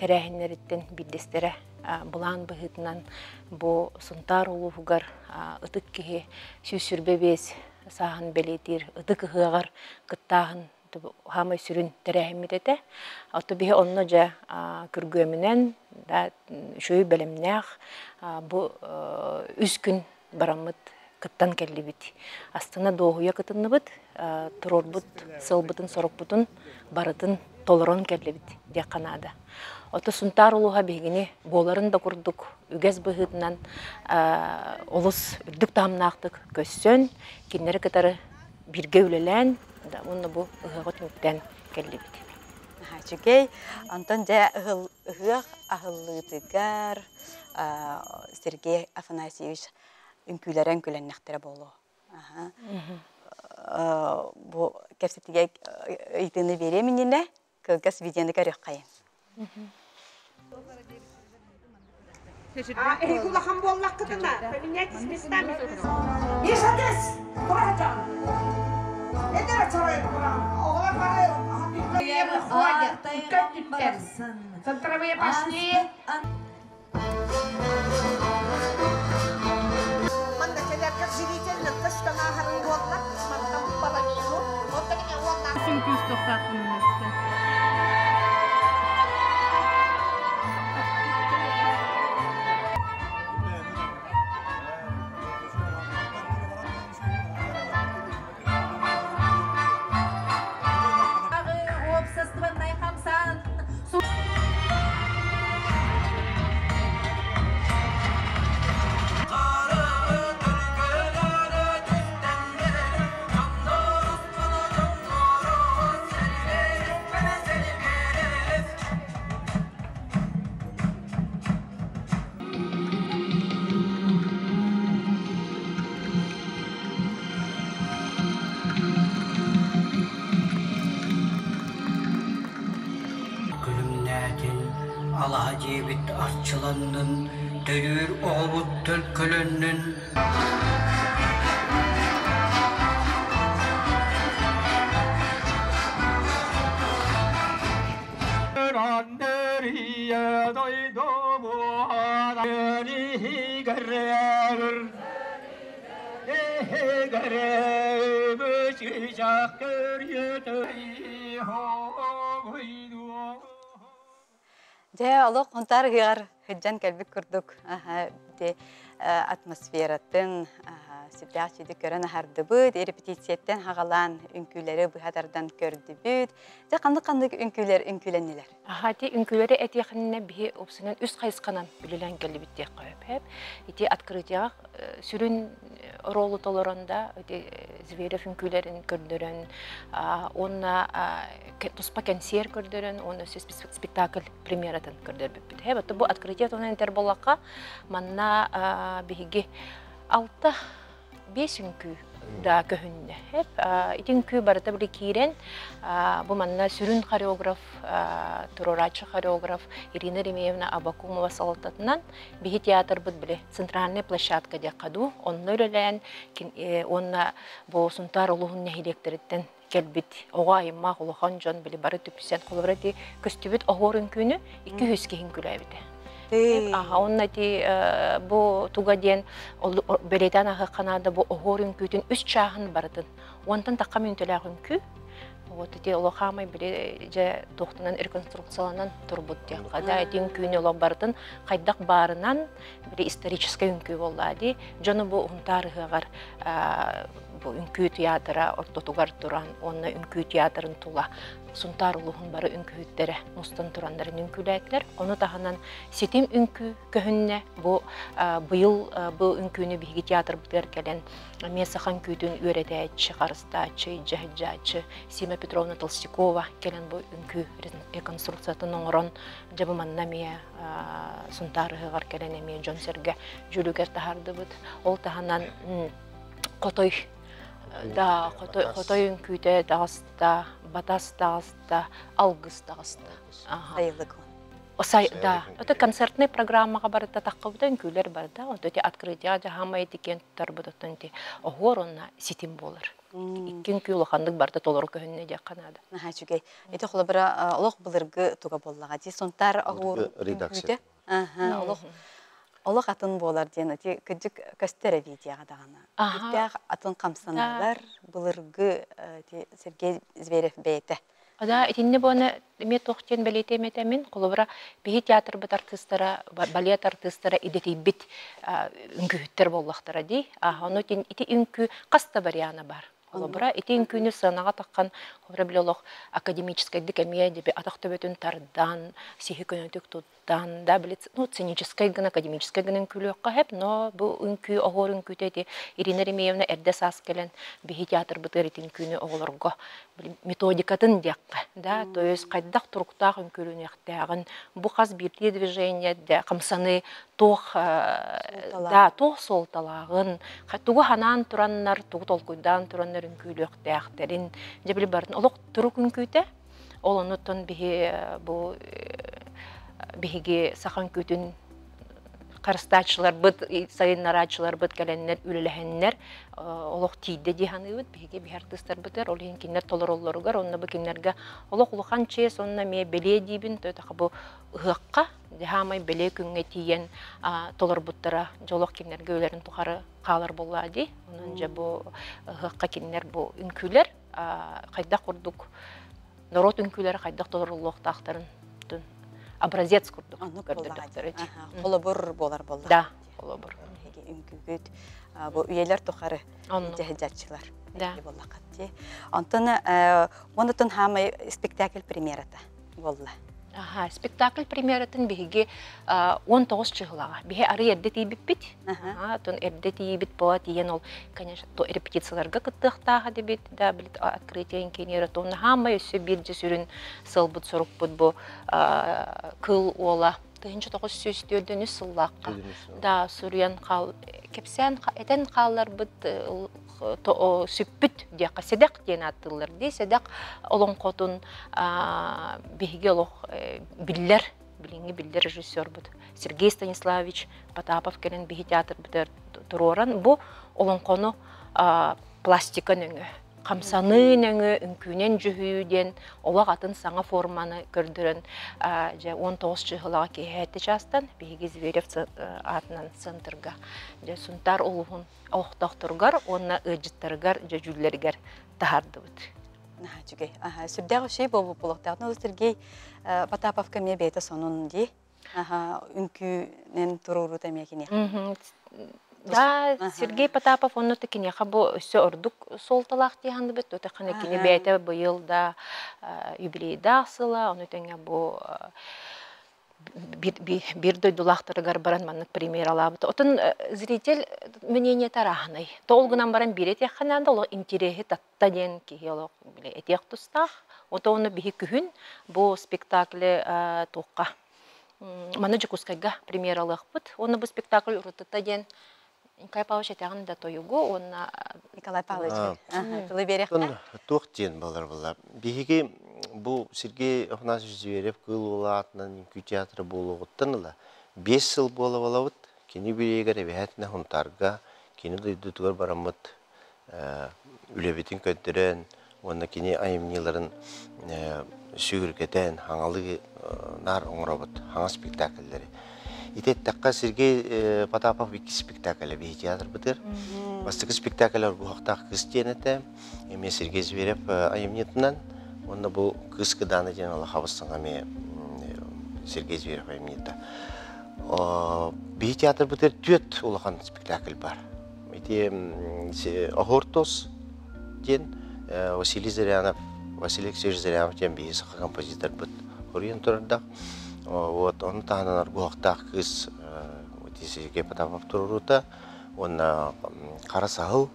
тэрээһиннэриттэн биирдэстэрэ былаан быһыытынан бу Сунтаар улууһугар ытык киһи 125 сааһын бэлиэтиир ытык ыһыаҕар кыттааһын хаамай сүрүн тэрээһиммит этэ. Ото биһи онно дьэ күргүөмүнэн да үчүгэй бэлэмнээх бу үс күн бараммыт кыттан кэллибит. Астына дуоһуйа кытынныбыт, туруорбут сылбытын, сорукпутун барытын толорон кэллибит диэххэ наада. Ото Сунтаар улууһа биһигини буоларын да курдук үгэс быһыытынан олус үрдүк таһымнаахтык көссөн, кинилэри кытары бииргэ үлэлээн, уонна бу ыһыаҕы түмүктээн кэллибит. Үчүгэй. Онтон дьэ ыһыах аһыллыытыгар Сергей Афанасьевич үҥкүүлэрэ үҥкүүлэннэхтэрэ буолуо. Бу кэпсэтигэ ыйытыыны биэриэм иннинэ кылгас видеоны көрүөххэйин. Эһиги улахан буоллаххытына, поменяйтесь местами. Миша, тура Эдэр Оҕолор бары выходят, Центровые пошли. Манна кэлэргэр зрительным көстөн ааһарын буолла. Мантан половину. Оттон уонна Сүҥкүүс тохтаахпын. Уопсастыбаннай хамсаан. Күлүмнээтин, алаһа дьиэбит арчыланнын, төрүүр оҕобут төлкөлөннүн. Дьэ, олох Хонтаар ыһыаҕар сылдьан кэлбит курдук ити атмосфератын сүрдээх чиди көрөн аһардыбыт, репетицияттан хаҕалаан үҥкүүлэри быһа тардан көрдүбүт. Дьэ, ханнык-ханнык үҥкүүлэр үҥкүүлэннилэр? Аха, ити үҥкүүлэри этиэхиннэ биһи упсунан үс хайысханан үлэлээн кэллибит диэххэ сөп. Ити открытияҕа сүрүн оруолу толорон да ити Зверев үҥкүүлэрин көрдөрөн уонна туспа кэнсиэр көрдөрөн уонна спектакль премьератын көрдөрбүппүт. Хэб, бу открытие туһунан этэр буоллахха, манна биһиги 6-5 үҥкүү да көһүннэ. Хэп, ити үҥкүү барыта били киирэн, бу манна сүрүн хореограф, туруорааччы хореограф Ирина Ремеевна Абакумова салалтатынан биһи театрбыт били центральная площадка диэххэ дуу, онно үлэлээн, уонна бу Сунтаар улууһун нэһилиэктэриттэн кэлбит оҕо айыммаах улахан дьон били бары түпсэн холобура ити көстүбүт оһуор үҥкүүнү 200 киһи үҥкүүлээбитэ. Аха, онно ити бу туга диэн бэлиэтээн аһыахха наада бу оһуор үҥкүүтүн үс чааһын барытын. Онтон тахха мүнтэлээх үҥкүү. Вот ити олохаамай били дьэ туохтанан реконструкцияланан турбут диэххэ да ити үҥкүүнү олох барытын хайдах баарынан били историческай үҥкүү буолла дии. Дьону бу Хунтаар ыһыаҕар бу үҥкүү театра ортотугар туран уонна үҥкүү театрын тула Сунтаар улууһун бары үҥкүүһүттэрэ мустан тураннарын үҥкүүлээтилэр. Ону таһынан ситим үҥкүү көһүннэ. Бу быйыл бу үҥкүүнү биһиги театрбытыгар кэлэн эмиэ саха үҥкүүтүн үөрэтээччи, харыстааччы, дьаһыдьааччы Сима Петровна Толстякова кэлэн бу үҥкүү реконструкциятын оҥорон дьэ бу манна эмиэ Сунтаар ыһыаҕар кэлэн эмиэ дьон-сэргэ дьүүлүгэр таһаардыбыт. Ол таһынан хотой да хотой хотой үҥкүүтэ таҕыста, батас таҕыста, алгыс таҕыста. Сайылык. Сай, да. Это концертный программаҕа барыта таххыбыта, үҥкүүлэр барыта. Онто ити открытие дьаһамай тикен туттарбыт оттон ити оһуор онно ситим буолар. Икки үҥкүү улаханнык барыта толору көһүннэ диэххэ наада. Наһаа үчүгэй. Ити холобура олох былыргы туга буоллаҕа дии. Сунтаар оһуор редакция. үҥкүүтэ. Аха, олох олох атын буолар диэн ити кырдьык көстөр видеоҕа даҕаны. Үрдээх атын хамсаныылар былыргы ити Сергей Зверев бэйэтэ. Да, итиннэ буона эмиэ туох диэн бэлиэтиэм этэ мин, холобура, биһи театрбыт артыыстара, балет артыыстара идэтийбит үҥкүүһүттэр буоллахтара дии. Ону ити үҥкүү хас да вариана бар. Холобура, ити үҥкүүнү сыанаҕа таххан, холобура, били олох академическайдык эмиэ диби атах төбөтүн тардан, сиһи көнөтүк туттан, да, били, ну, сценическай гына, академическай гына үҥкүүлүөххэ сөп, но бу үҥкүү, оһуор үҥкүүтэ ити Ирина Ремеевна эрдэ саас кэлэн биһи театрбытыгар ити үҥкүүнү оҕолорго методикатын диэххэ, да, то есть хайдах туруктаах үҥкүүлүнүөхтээҕин, бу хас биирдии движение хамсаныы туох да туох суолталааҕын, тугу ханаан тураннар, тугу толкуйдаан тураннар үҥкүүлүөхтээхтэрин, дьэ били барытын олох турук үҥкүүтэ, ол оннуттан биһи бу Биһиги саха үҥкүүтүн харыстааччыларбыт, сайыннарааччыларбыт кэлэннэр үлэлэһэннэр олох тиийдэ дии саныыбыт. Биһиги биһи артыыстарбытыгар, ол иһин кинилэр толороллоругар, онно бу кинилэргэ олох улахан чиэс, онно эмиэ бэлиэ диибин, то бу ыһыахха хаамай бэлиэ күҥҥэ тиийэн толорбуттара дьолох кинилэргэ үлэрин тухары хаалар буоллаа дии. Онон дьэ бу ыһыахха кинилэр бу үҥкүүлэр хайдах курдук норуот үҥкүүлэрэ хайдах толоруллуохтаахтарын образец курдук көрдөрдөхтөрө. Холобур буолар буолла. Да, холобур. Үҥкүүгүт бу үйэлэр тухары дьаһыдьаччылар. Да. Онтон онутун хаамай спектакль премьерата буолла. Аха, спектакль премьератын биһиги 19 чыһылаҕа. Биһи ары эрдэ тиийбиппит. Тон эрдэ тиийбит буола тиийэн ол, конечно, то репетицияларга кыттыахтаах дебит, да, билит открытие инкенера тонна хаамай өссө биир дьэ сүрүн сылбыт сорукпут бу кыл уола 1904 сыллаахха да суруйан хаал кэпсээн этэн хаалларбыт сүппүт диэххэ сэдэх диэн ааттыыллар дии сэдэх олоҥхотун биһиги олох биллэр билиҥҥи биллэр режиссербут Сергей Станиславович Потапов кэлэн биһи театрбытыгар туруоран бу олоҥхону пластика нөҥүө хамсаныы нөҥүө үҥкүүнэн дьүһүйүү диэн олох атын саҥа форманы көрдөрөн дьэ 19 чыһылаҕа киэһээти чаастан биһиги Зверев аатынан центрга дьэ Сунтаар улууһун олохтоохторугар уонна ыалдьыттарыгар дьөдьүүллэригэр таһаардыбыт. Наһаа үчүгэй. Сүрдээх үчүгэй буолбут буолуохтаах. Сергей Потаповка эмиэ бэйэтэ сонун дии. Үҥкүүнэн туруоруута эмиэ киниэхэ. Да, Сергей Потапов онно да киниэхэ бу өссө ордук суолталаах дии саныыбыт. Тутахына кини бэйэтэ быйыл да юбилейдаах сыла, ону тэҥэ бу биир дойдулаахтарыгар баран маннык премьералаабыт. Отон зритель мнение арааһынай. Тоол гынан баран биир этиэххэ наада, олох интириэһи татта диэн киһи олох этиэх тустаах. Ото ону биһи күһүн бу спектаклы туохха маны Дьокуускайга премьералыахпыт. Уонна бу спектакль урутата диэн Николай Павлович этэҕин да тойугу уонна Николай Павлович тылы биэриэххэ. Туох диэн балар була. Биһиги бу Сергей Афанасьевич Зверев Кыыл Уола аатынан үҥкүү театра буолуоҕуттан ыла 5 сыл буола балабыт. Кини билиэгэр эбэһээтинэ Хунтаарга кини дойдутугар бараммыт үлэбитин көрдөрөн уонна кини айымньыларын сүгүргэтэн хаҥалыы наар оҥоробут хаҥа спектакльлэри. Ити эттэххэ Сергей Потапов икки спектакль биһи театрбытыгар. Бастакы спектакль Оргуһахтаах кыыс диэн этэ. Эмиэ Сергей Зверев айымньытынан. Уонна бу Кыыс Кыдаана диэн олохабыс саҥа эмиэ Сергей Зверев айымньыта. Биһи театрбытыгар түөрт улахан спектакль бар. Ити Оһортос диэн Василий Зырянов, Василий Алексеевич Зырянов диэн биһи саха композиторбыт хоруйан турардаах. Вот, ону таһынан Аргуһахтаах кыыс Сергей Потапов турурута уонна Хара саһыл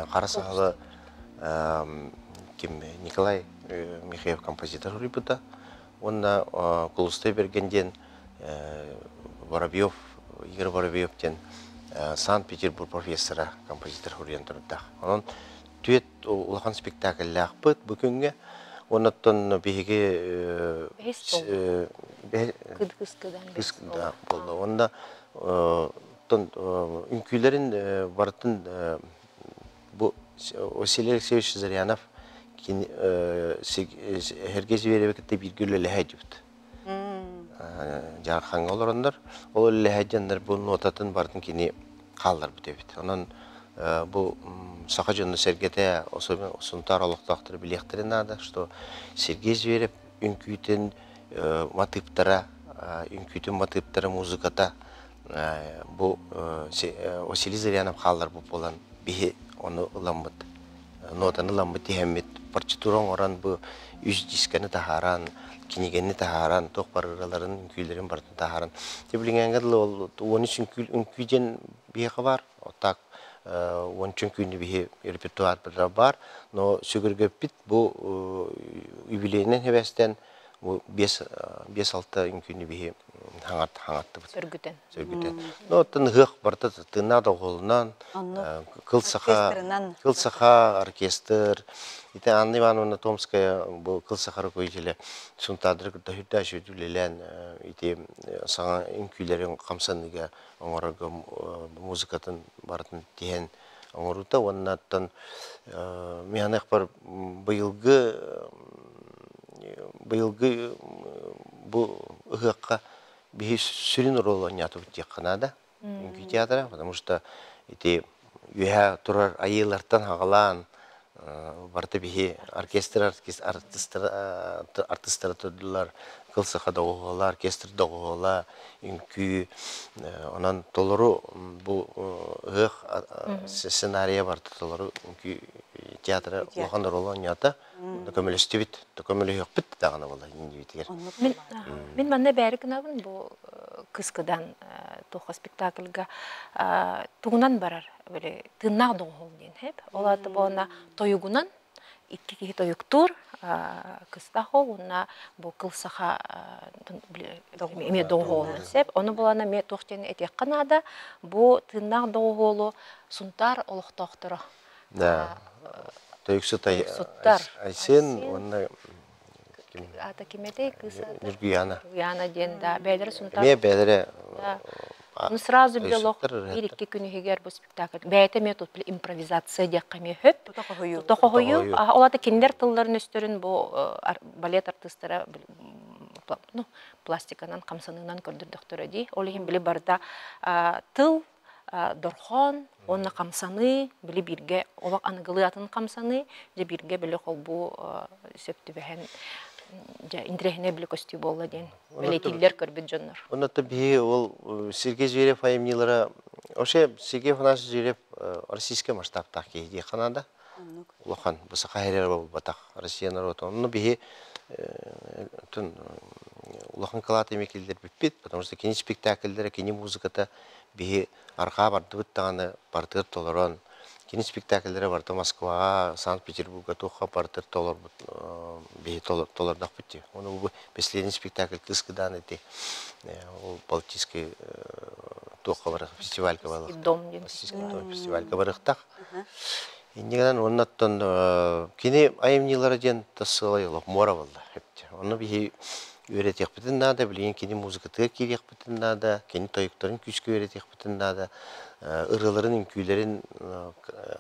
Хара саһылы ким Николай Михеев композитор хоруйбута уонна Кулустай Берген диэн Воробьев, Игорь Воробьев диэн Санкт-Петербург профессора, композитор хоруйан турдаах. Онон түөрт улахан спектакльлаахпыт бу күҥҥэ. Оннуттан биһиги буолла. Онно үҥкүүлэрин барытын бу Василий Алексеевич Зырянов Сергей Звереви кытта бииргэ үлэлэһэ дьыбыт. Дьаархаҥҥа олороннор, ол үлэлэһэ дьоннор бу нотатын барытын кини хаалларбыт эбит. Онон бу саха дьоно сэргэтэ особенно Сунтаар олохтоохторо билиэхтэрин наада, что Сергей Зверев үҥкүүтүн матыыптара, үҥкүүтүн матыыптара, музыката бу Василий Зырянов хаалларбыт буолан биһи ону ыламмыт нотаны ыламмыт тиһэммит партитура оҥорон бу үс дисканы таһааран кинигэни таһааран туох барыраларын үҥкүүлэрин барытын таһааран те билиҥҥээҥҥэ дылы ол 13 үҥкүү диэн биһиэхэ баар так 13 үҥкүүнү биһи репертуарбытыгар баар но сүгүргэппит бу юбилейинэн хэбэстэн Бу 5-6 үҥкүүнү биһи хаҥаттыбыт. Сөргүтэн. Сөргүтэн. Ну, оттон ыһыах барыта тыыннаах доҕуһуолунан, кыл саха, кыл саха оркестр, ити Анна Ивановна Томская бу кыл саха руководителя Сунтаардары кытта үрдээх үлэлээн ити саҥа үҥкүүлэрин хамсаныыга оҥорорго музыкатын барытын тиһэн оҥоруута уонна оттон миһаныахпар быйылгы быйылгы бу ыһыахха биһи сүрүн оруолу оонньоотубут диэххэ наада үҥкүү театра, потому что ити үөһэ турар айыылартан хаҕалаан барыта биһи оркестр артистара турдулар, кыл саха доҕуһуола, оркестр доҕуһуола, үҥкүү, онон толору бу ыһыах сценарийа барыта толору үҥкүү театра улахан оруолу оонньоото. Көмөлөстүбүт, көмөлөһүөхпүт даҕаны буолла иннибитигэр. Мин манна бэри гынабын бу кыскыдан туохха спектакльга тугунан барар били тыыннаах доҕуһуол диэн хэп. Ол аата буолна тойугунан икки киһи тойуктуур кыстах ол уонна бу кыл саха эмиэ доҕуһуолунан сеп. Ону булана эмиэ туох диэн этиэххэ наада. Бу тыыннаах доҕуһуолу Сунтаар олохтоохторо Да. Тойуксут Айсен уонна Ата ким этэй кыыс Ньургуяна. Ньургуяна диэн да бэйэлэрэ Сунтаар. Эмиэ бэйэлэрэ Ну сразу билох биир икки күн иһигэр бу спектакль бэйэтэ эмиэ тут импровизация диэххэ эмиэ хөп. Тута хоһуйуу. Ол ата кинилэр тылларын өстөрүн бу балет артыыстара ну пластиканан хамсаныынан көрдөрдөхтөрө дии. Ол иһин били барыта тыл дорхоон уонна хамсаныы били бииргэ олох аныгылыы атын хамсаныы дьэ бииргэ били холбуу сөп түбэһэн дьэ интэриэһинэй били көстүү буолла диэн бэлиэтииллэр көрбүт дьоннор. Онно биһи ол Сергей Зверев айымньылара вообще Сергей Афанасьевич Зверев российскай масштабтаах киһи диэххэ наада. Улахан бу саха эрэр буолбатах Россия норуота. Онно биһи улахан кылаат эмиэ киллэрбиппит, потому что кини спектакльлэрэ, кини музыката биһи арҕаа бардыбыт даҕаны бартыгар толорон, кини спектакльлэрэ барыта Москваҕа, Санкт-Петербурга туохха бартыр толорбут биһи толордохпут дии. Ону бу последний спектакль Кыскыдаан ити ол Балтийский туохха бар фестивальга барыахтаах. Российский дом фестивальга барыахтаах. Иннигинэн уоннаттан кини айымньылара диэн тас сыалай олох муора буолла. Онно биһи үөрэтиэхпитин наада, билигин кини музыкатыгар киириэхпитин наада, кини тойуктарын күүскэ үөрэтиэхпитин наада, ырыаларын, үҥкүүлэрин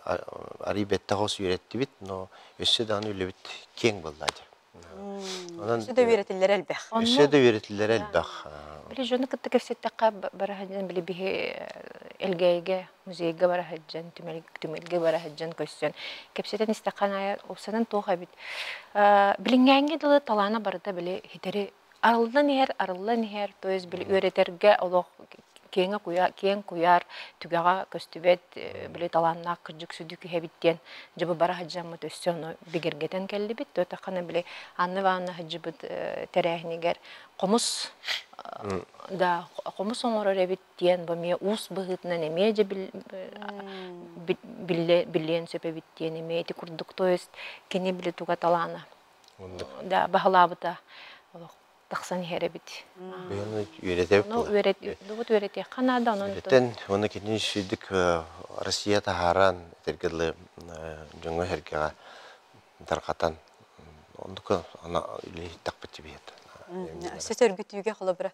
арый бэттэх хос үөрэттибит, но өссө даҕаны үлэбит киэҥ буолла дии. Онон өссө да үөрэтиллэрэ элбэх. Өссө да үөрэтиллэрэ элбэх. Били дьону кытта кэпсэттэххэ бараһадьан били биһи Элгээйигэ музейга бара сылдьан, түмэлгэ бара сылдьан көрсөн, кэпсэтэн истэххэ аайы уопсанан туох эбит. Билиҥҥээҥҥэ дылы талаана барыта били хитэри арыллан иһэр, арыллан иһэр, то есть били үөрэтэргэ олох киэҥэ куйаар, киэҥ куйаар түгэҕэ көстүбэт били талааннаах кырдьык сүдү киһи эбит диэн дьэ бу бара сылдьаммыт өссө ону бигэргэтэн кэллибит. Туотаххына били Анна Ивановна сылдьыбыт тэрээһинигэр хомус да хомус оҥорор эбит диэн бу эмиэ уус быһыытынан эмиэ дьэ биллиэн сөп эбит диэн эмиэ ити курдук, то есть кини били туга талаана да баһылаабыта олох тахсан иһэр эбит. Үөрэтэбит. Ну үөрэт үөрэтиэххэ наада онон Үөрэтэн уонна кини сүдүк Россия таһааран этэргэ дылы дьоҥҥо сэргэҕэ тарҕатан оннук үлэһиттэхпит тибиһет. Өссө сөргүтүүгэ холобура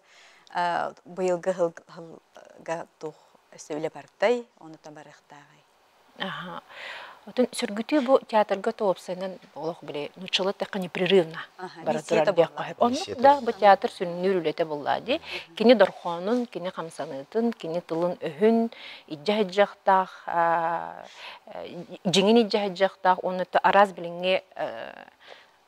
быйылгы сылга туох өссө үлэ бартай, онутан барыахтааҕый? Аха. Отон сөргүтүү бу театрга туопсайынан олох били нуччалыы эттэххэ непрерывно бара турар диэххэ сөп. Оннук да бу театр сүрүннүүр үлэтэ буоллаа дии. Кини дорхоонун, кини хамсаныытын, кини тылын-өһүн илдьэ сылдьыахтаах, дьиҥин илдьэ сылдьыахтаах уонна араас билиҥҥи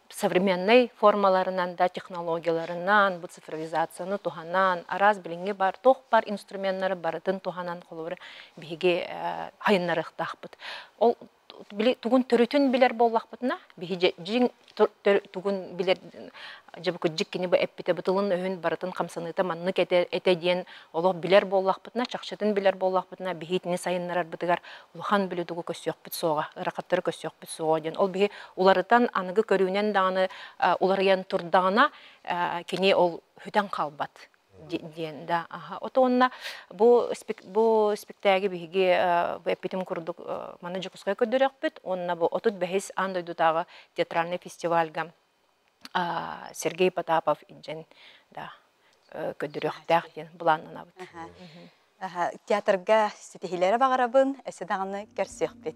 современнай формаларынан да технологияларынан бу цифровизацияны туһанан араас билиҥҥи бар туох бар инструменнары барытын туһанан холобура биһиги хайыннарыахтаахпыт. Ол Били тугун төрүтүн билэр буоллахпытына, биһи дьиҥ тугун билэр дьыбыкыдьык кини бу эппитэ бытылын өһүн барытын хамсаныыта маннык этэ, этэ диэн олох билэр буоллахпытына, чахчытын билэр буоллахпытына, биһи итини сайыннарарбытыгар улахан били тугу көрсүөхпүт суоҕа, ырахаттары көрсүөхпүт суоҕа диэн. Ол биһи уларытан аныгы көрүүнэн даҕаны уларыйан турдаҕына, кини ол сүтэн хаалбат диэн да аха отуонна бу бу спектаги биһиги бу эппитим курдук маны Дьокуускай көрдөрүөхпүт уонна бу 35 аан дойдутааҕы театральный фестивальга Сергей Потапов илдьэн да көрдөрүөхтээх диэн былааннанабыт. Театрга ситиһиилэри баҕарабын, өссө даҕаны көрсүөхпүт.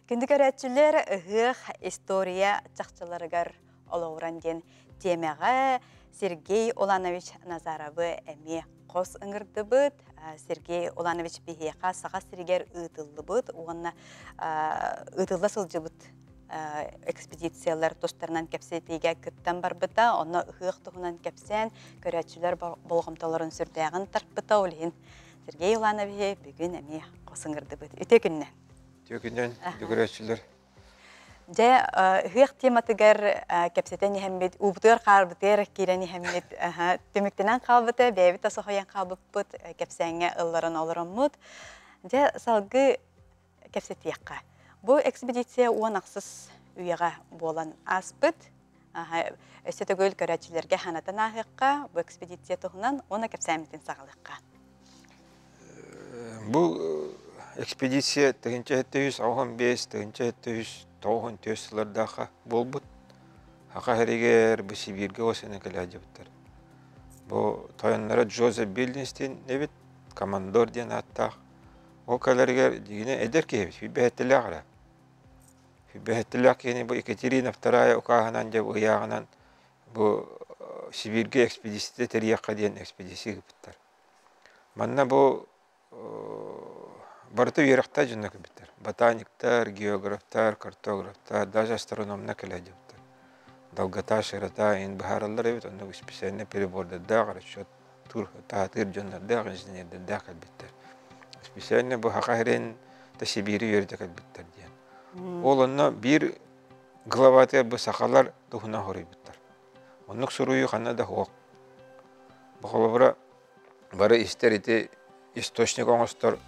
Күндү көрөөччүлэр, ыһыах история чахчыларыгар олоҕуран диэн тиэмэҕэ Сергей Уланович Назаровы эмиэ хос ыҥырдыбыт. Сергей Уланович биһиэхэ Саха сиригэр ыытыллыбыт уонна ыытылла сылдьыбыт экспедициялар тустарынан кэпсэтиигэ кыттан барбыта. Онно ыһыах туһунан кэпсээн, көрөөччүлэр болҕомтолорун сүрдээҕин тарпыта. Ол иһин Сергей Ивановиһы бүгүн эмиэ хос ыҥырдыбыт. Үтүө күннэн! Үтүө күннэн, көрөөччүлэр! Дьэ, ыһыах тематыгар кэпсэтэн иһэммит, уубутугар хаарбытыгар киирэн иһэммит, түмүктэнэн хаалбыта, бэйэбит да соһуйан хаалбыппыт, кэпсээҥҥэ ылларан олороммут. Дьэ, салгыы кэпсэтиэххэ. Бу экспедиция 16 үйэҕэ буолан ааспыт. Өссө төгүл көрөөччүлэргэ санатан ааһыахха, бу экспедиция туһунан уонна кэпсээммитин саҕалыахха. Бу экспедиция 1785 1794 сыллардаахха буолбут. Саха сиригэр бу Сибииргэ осенин кэлээдьибиттэр. Бу тойонноро Джозеф Биллинстин эбит, командор диэн ааттаах. Ол кэлэригэр дьиҥинэ эдэр киһи эбит, сүүрбэһэттэлээх эрэ. Сүүрбэһэттэлээх киһини бу Екатерина Вторая укааһынан дьэ ыйааҕынан бу Сибииргэ экспедиция тэрийиэххэ диэн экспедиция ыыппыттар. Манна бу барыта үөрэхтээх дьоннор кэлбиттэр. Ботаниктар, географтар, картографтар, даже астрономнар кэлэ сылдьыбыттар. Долгота, широта иһин быһаараллар эбит, онно специальный прибордардаах, расчет таһатыыр дьоннордоох, инженердэрдээх кэлбиттэр. Специально бу Саха сирин да Сибиири үөрэтэ кэлбиттэр диэн. Ол онно биир главатыгар бу сахалар туһунан хоруйбуттар. Оннук суруйуу ханна да суох. Бу холобура бары истэр ити источник оҥостор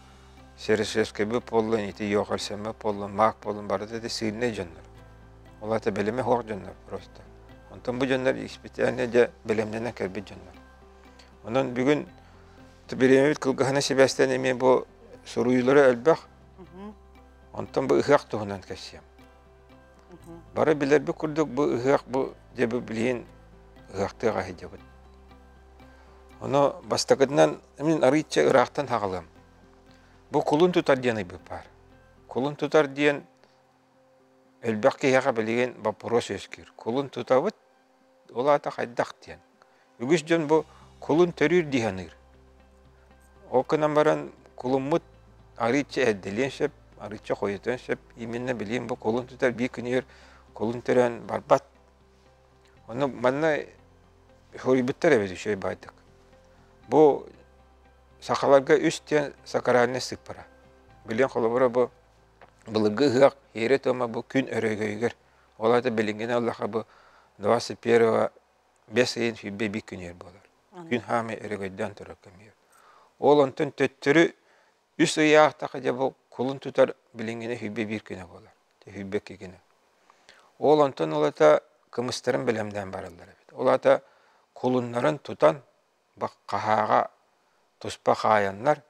Серышевскайбыт буоллун, ити Йохарсеммыт буоллун, Маак буоллун барыта ити сильнэй дьоннор. Ол аата бэлэмэ суох дьоннор просто. Онтон бу дьоннор испитиэннэ дьэ бэлэмнэнэн кэлбит дьоннор. Онон бүгүн бириэмэбит кылгаһына сибээстээн эмиэ бу суруйуулара элбэх. Онтон бу ыһыах туһунан кэпсиэм. Бары билэрбит курдук бу ыһыах бу дьэ бу билигин ыһыахтыах аһыйдыбыт. Ону бастакытынан мин арыычча ыраахтан хаҕалыам. Бу кулун тутар диэн ыйбыт баар. Кулун тутар диэн элбэх киһиэхэ билигин боппуруос үөскүүр. Кулун тутабыт, ол аата хайдах диэн. Үгүс дьон бу кулун төрүүр дии саныыр. Ол гынан баран кулуммут арыычча эрдэлиэн сөп, арыычча хойутуон сөп. Именно билигин бу кулун тутар биир күнүгэр кулун төрөөн барбат. Ону манна суруйбуттар эбит үчүгэй баайдык. Бу сахаларга үс диэн сакральнай сыыппара. Билигин холобура бу былыргы ыһыах иэрэ-туома бу күн өрөгөйүгэр. Ол аата билиҥҥини ыллахха бу 21 бэс ыйын 21 күнүгэр буолар. Күн хаамай өрөгөйдөөн турар кэмигэр. Ол онтон төттөрү үс ыйаахтаха дьэ бу кулун тутар билиҥҥини 21 күнэ буолар. 22 күнэ. Ол онтон ылата кымыстарын бэлэмнээн бараллар эбит. Ол аата кулуннарын тутан хаһааҕа туспа хаайаннар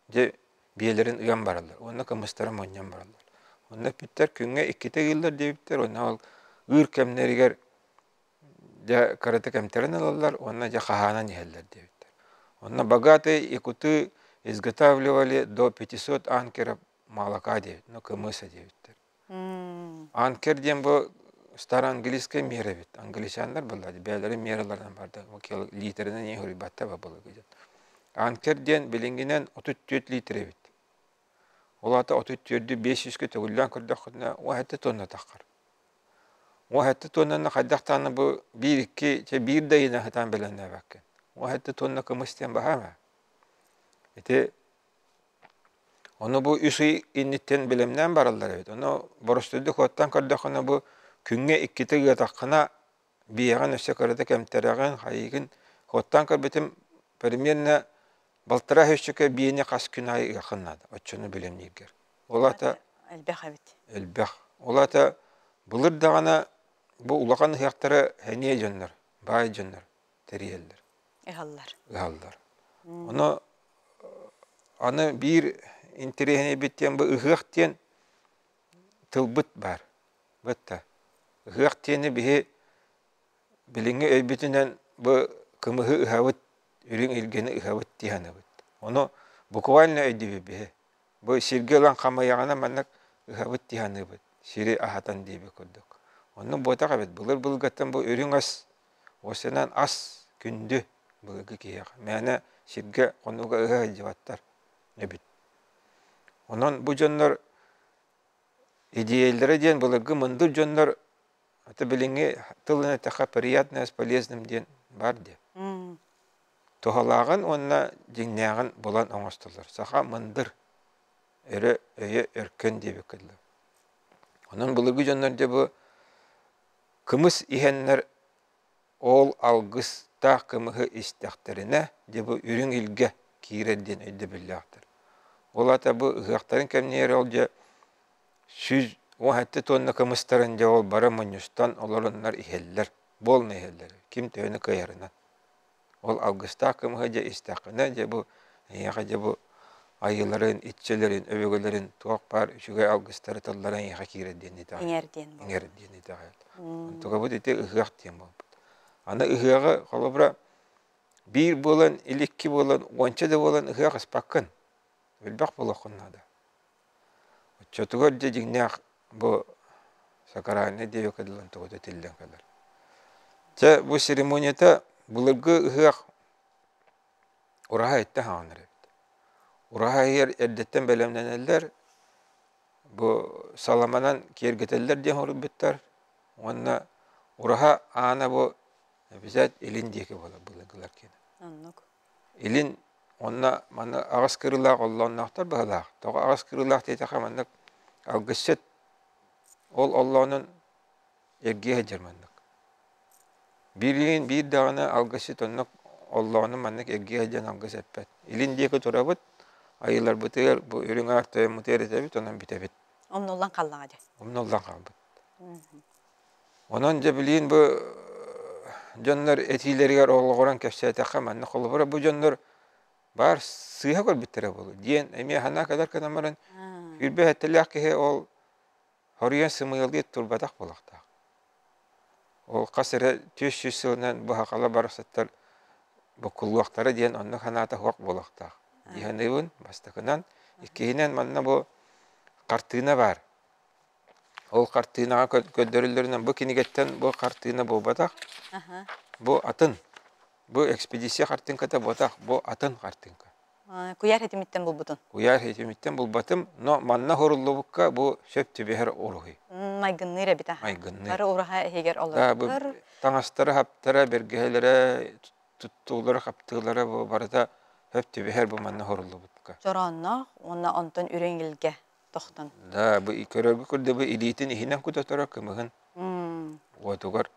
дьэ биэлэрин ыан бараллар уонна кымыстарын мунньан бараллар. Онно эппиттэр күҥҥэ иккитэ ыыллар диэбиттэр уонна ол ыыр кэмнэригэр дьэ кыратык эмтэрин ылаллар уонна дьэ хаһаанан иһэллэр диэбиттэр. Онно богатые якуты изготавливали до 500 анкеров молока диэбит, ну кымыса диэбиттэр. Анкер диэн бу староанглийскай мера эбит. Англичаннар буолла бэйэлэрин мераларынан барда литеринэн иһин суруйбаттар былыргы дьон. Анкер диэн билиҥҥинэн 34 литр эбит. Ол аата 34-дү 500-кэ төгүллээн көрдөххүнэ, уһатта тонна таххар. Уоһэтти туоннаны хайдах даҕаны бу биир-икки, чэ биир да ыйынан сатаан бэлэмнээбэккин. Уоһэтти туонна кымыс диэн баһаам ээ. Ити ону бу үс ый инниттэн бэлэмнээн бараллар эбит. Ону боростуойдук уоттаан көрдөххүнэ бу күҥҥэ иккитэ ыатаххына биэҕин өссө кырата кэмтэрэҕин, хайыгын уоттаан көрбүтүм примерно балтараа сүүсчэкэ биэни хас күн аайы ыаххын наада оччону бэлэмнииргэр. Ол аата Элбэх эбит. Элбэх. Ол аата былыр даҕаны бу улахан ыһыахтары сэниэ дьоннор, баай дьоннор тэрийэллэр. Ыһаллар. Ыһаллар. Ону аны биир интэриэһинэйбит диэн бу ыһыах диэн тылбыт баар. Бытта. Ыһыах диэни биһи билиҥҥи өйбүтүнэн бу кымыһы ыһабыт, үрүҥ илгэни ыһабыт дии саныыбыт. Ону буквально өйдүүбүт биһи. Бу сиргэ ылан хамыйаҕына маннык ыһабыт дии саныыбыт, сири аһатан диэбит курдук. Оннук буотах эбит. Былыр-былыргаттан бу үрүҥ ас, уосанан ас күндү былыргы киһиэхэ. Мээнэ сиргэ хонууга ыһа сылдьыбаттар эбит. Онон бу дьоннор идиэйэлэрэ диэн былыргы мындыр дьоннор это билиҥҥи тылын эттэххэ приятное с полезным диэн баар диэ. Туһалааҕын уонна дьиҥнээҕин булан оҥостоллор. Саха мындыр, өрө өйө өркөн диэбиккэ дылы. Онон былыргы дьоннор дьэ бу кымыс иһэннэр ол алгыстаах кымыһы истэхтэринэ дьэ бу үрүҥ илгэ киирэр диэн өйдөбүллээхтэр. Ол аата бу ыһыахтарын кэмнигэр ол дьэ 117 тонна кымыстарын дьэ ол бары мунньустан олороннор иһэллэр, буолна иһэллэр, ким төһөнү кыайарынан. Ол алгыстаах кымыһы дьэ истэххинэ, дьэ бу эйиэхэ дьэ бу айыыларын, иччилэрин, өбүгэлэрин туох баар үчүгэй алгыстары тыллара эйиэхэ киирэр диэн итэҕэл. Иҥэр диэн буолбут. Иҥэр диэн итэҕэл. Онтукабыт ити ыһыах диэн буолбут. Аны ыһыаҕы холобура биир буолан, или икки буолан, уонча да буолан ыһыах ыспаккын. Элбэх буолуоххун наада. Оччотугар дьэ дьиҥнээх бу сакральнай диэбиккэ дылы онтугута тиллэн кэлэр. Чэ, бу церемонията былыргы ыһыах ураһа иттэ хааланар эбит. Ураһа иһигэр эрдэттэн бэлэмнэнэллэр, бу саламанан киэргэтэллэр диэн хоруйбуттар уонна ураһа аана бу обязательно илин диэки буолар былыргылар киэнэ. Оннук. Илин уонна манна аҕыс кырыылаах оллоонноохтор быһалаах. Тоҕо аҕыс кырыылаах диэтэххэ маннык алгысчыт ол оллоонун эргийэ сылдьар маннык. Биир биир даҕаны алгысчыт оннук оллоонун маннык эргийэ сылдьан алгыс эппэт. Илин диэки турабыт, айыыларбытыгар бу үрүҥ аар тойоммутугар этэбит, онон бүтэбит. Умнуллан хааллаҕа дии. Умнуллан хаалбыт. Онон дьэ билигин бу дьоннор этиилэригэр олоҕуран кэпсээтэххэ манна холобура бу дьоннор баар сыыһа көрбүттэрэ буолуо диэн эмиэ санаа кэлэр гынан баран сүүрбэ сэттэлээх киһи ол хоруйан сымыйалыы турбатах буолуохтаах. Ол хас эрэ 400 сылынан бу сахалар барахсаттар буккуллуохтара диэн оннук санаата суох буолуохтаах дии саныыбын бастакынан. Иккиһинэн манна бу хартыына баар. Ол хартыынаҕа көрдөрүллэринэн бу кинигэттэн бу хартыына буолбатах, бу атын. Бу экспедиция хартыынката буолбатах, бу атын хартыынка. Куйаар хитимиттэн булбутун. Куйаар хитимиттэн булбатым, но манна хоруллубукка бу сөп түбэһэр уруһуй. Майгынныыр эбит аха. Майгынныыр. Бары ураһа иһигэр олорор. Таҥастара, хаптара, бэргэһэлэрэ, туттуулара, хаптыылара бу барыта сөп түбэһэр бу манна хоруллубутка. Чороонноох уонна онтон үрүҥ илгэ тохтон. Да, бу көрөргө көрдө бу илиитин иһинэн кутаторо кымыһын уотугар.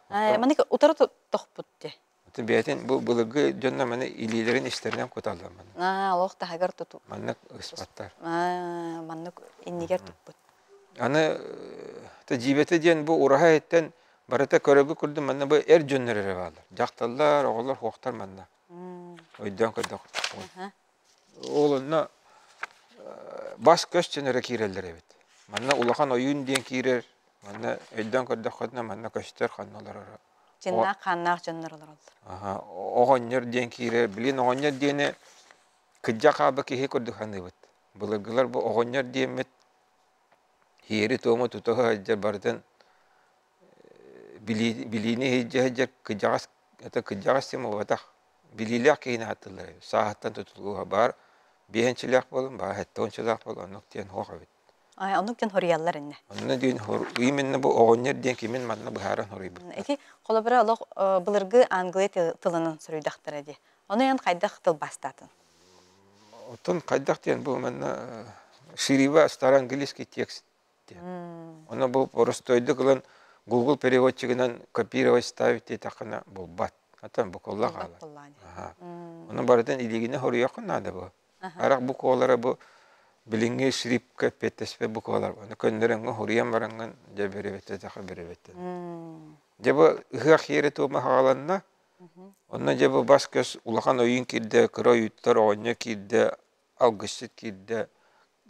Маннык утары тохпут де. Бэйэтин бу былыргы дьонно маны илиилэрин истэринэн куталлар маны. Аа, олох таһыгар туту. Маннык ыспаттар. Аа, маннык иннигэр туппут. Аны тажиибэтэ диэн бу ураһа иһиттэн барыта көрөргө курдук манна бу эр дьоннор эрэ бааллар. Дьахталлар, оҕолор хуохтар манна. Өйдөөн көрдөх. Ол онно бас-көс дьон эрэ киирэллэр эбит. Манна улахан ойуун диэн киирэр, манна өйдөөн көрдөххүтүнэ манна көстөр ханна олороро. Чыннаах хааннаах дьоннор олороллор. Аха, оҕонньор диэн киирэр. Билин оҕонньор диэни кыдьа хаалбыт киһи курдук саныыбыт. Былыргылар бу оҕонньор диэммит сиэри-туому тута сылдьар барытын билиини иһирдьэ сылдьар кыдьаҕас это кыдьаҕас диэн буолбатах. Билиилээх киһини ааттыыллар эбит. Сааһыттан тутулуга баар биэһинчилээх буолун, баар сэттэ уончалаах буолун, оннук диэн суох эбит. Оннук диэн хоруйаллар иннэ. Онно диэн именно бу оҕонньор диэн кимин манна быһааран хоруйбуттар. Ити холобура олох былыргы англия тылынан суруйдахтара дии. Ону эн хайдах тылбаастаатын? Оттон хайдах диэн бу манна ширива староанглийский текст диэн. Ону бу боростуойдук ылан Google переводчигынан копировать ставить диэтэххинэ булбат. Атын букулла хаалар. Ону барытын илиигинэ хоруйуохха наада бу. Арах буквалара бу билиҥҥи шрипка эппиэттэспэт буквалар. Ону көннөрөҥҥө хоруйан бараҥҥын дьэ бөрөбөттөтөхө бөрөбөттөн. Дьэ бу ыһыах иэрэ туома хааланна. Онно дьэ бу бас-көс улахан ойуун киирдэ, кыра ойууттар оҕонньор киирдэ, алгысчыт киирдэ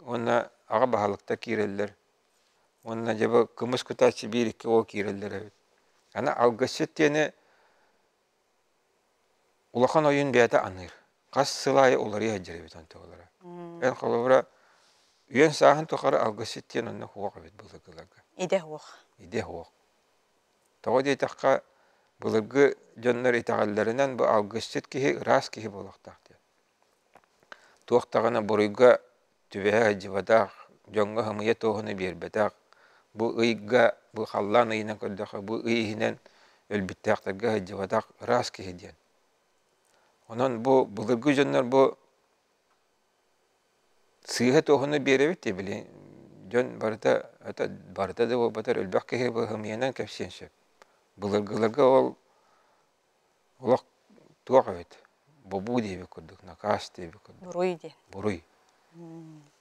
уонна аҕа баһылыктар киирэллэр. Уонна дьэ бу кымыс кутааччы биир-икки уол киирэллэр эбит. Аны алгысчыт диэни улахан ойуун бэйэтэ аныыр. Хас сыл аайы уларыйа сылдьар эбит онтугалара. Эн холобура үйэн сааһын тухары алгысчыт диэн онно суох эбит былыргыларга. Идэ суох. Идэ суох. Тоҕо диэтэххэ, былыргы дьоннор итэҕэллэринэн бу алгысчыт киһи ыраас киһи буолуохтаах диэн. Туох даҕаны буруйга түбэһэ сылдьыбатах, дьоҥҥо сымыйа туоһуну биэрбэтэх, бу ыйга, бу халлаан ыйынан көрдөххө, бу ый иһинэн өлбүттээхтэргэ сылдьыбатах ыраас киһи диэн. Онон бу былыргы дьоннор бу сыыһа туоһуну биэрэбит дии били дьон барыта барыта да буолбатар элбэх киһи бу сымыйанан кэпсиэн сөп. Былыргыларга ол Олох туох эбит, бобуу диэбит курдук, накаас диэбит курдук. Буруй диэн. Буруй.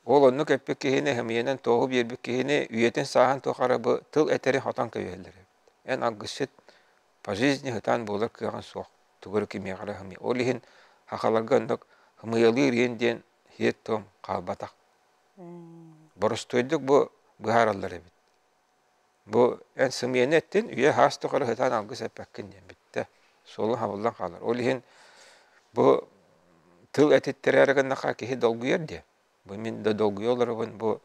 Ол оннук эппит киһини, хэмийэнэн туоһу биэрбит киһини үйэтин сааһын тухары бу тыл этэри хотон кэбиһэллэр эбит. Эн алгысчыт по жизни ытаан буолар кыаҕын суох, тугу эрэ кимиэхэ эрэ хымыйа. Ол иһин сахаларга оннук хымыйалыыр иэн диэн сиэр-туом хаалбатах. Боростуойдук бу быһаараллар эбит. Бу эн сымыйаны эттин, үйэ саас тухары сытан алгыс эппэккин диэн бүттэ. Суолуҥ хабыллан хаалар. Ол иһин бу тыл этиттэрээри гыннахха киһи долгуйар диэ. Бу мин да долгуйа олоробун, бу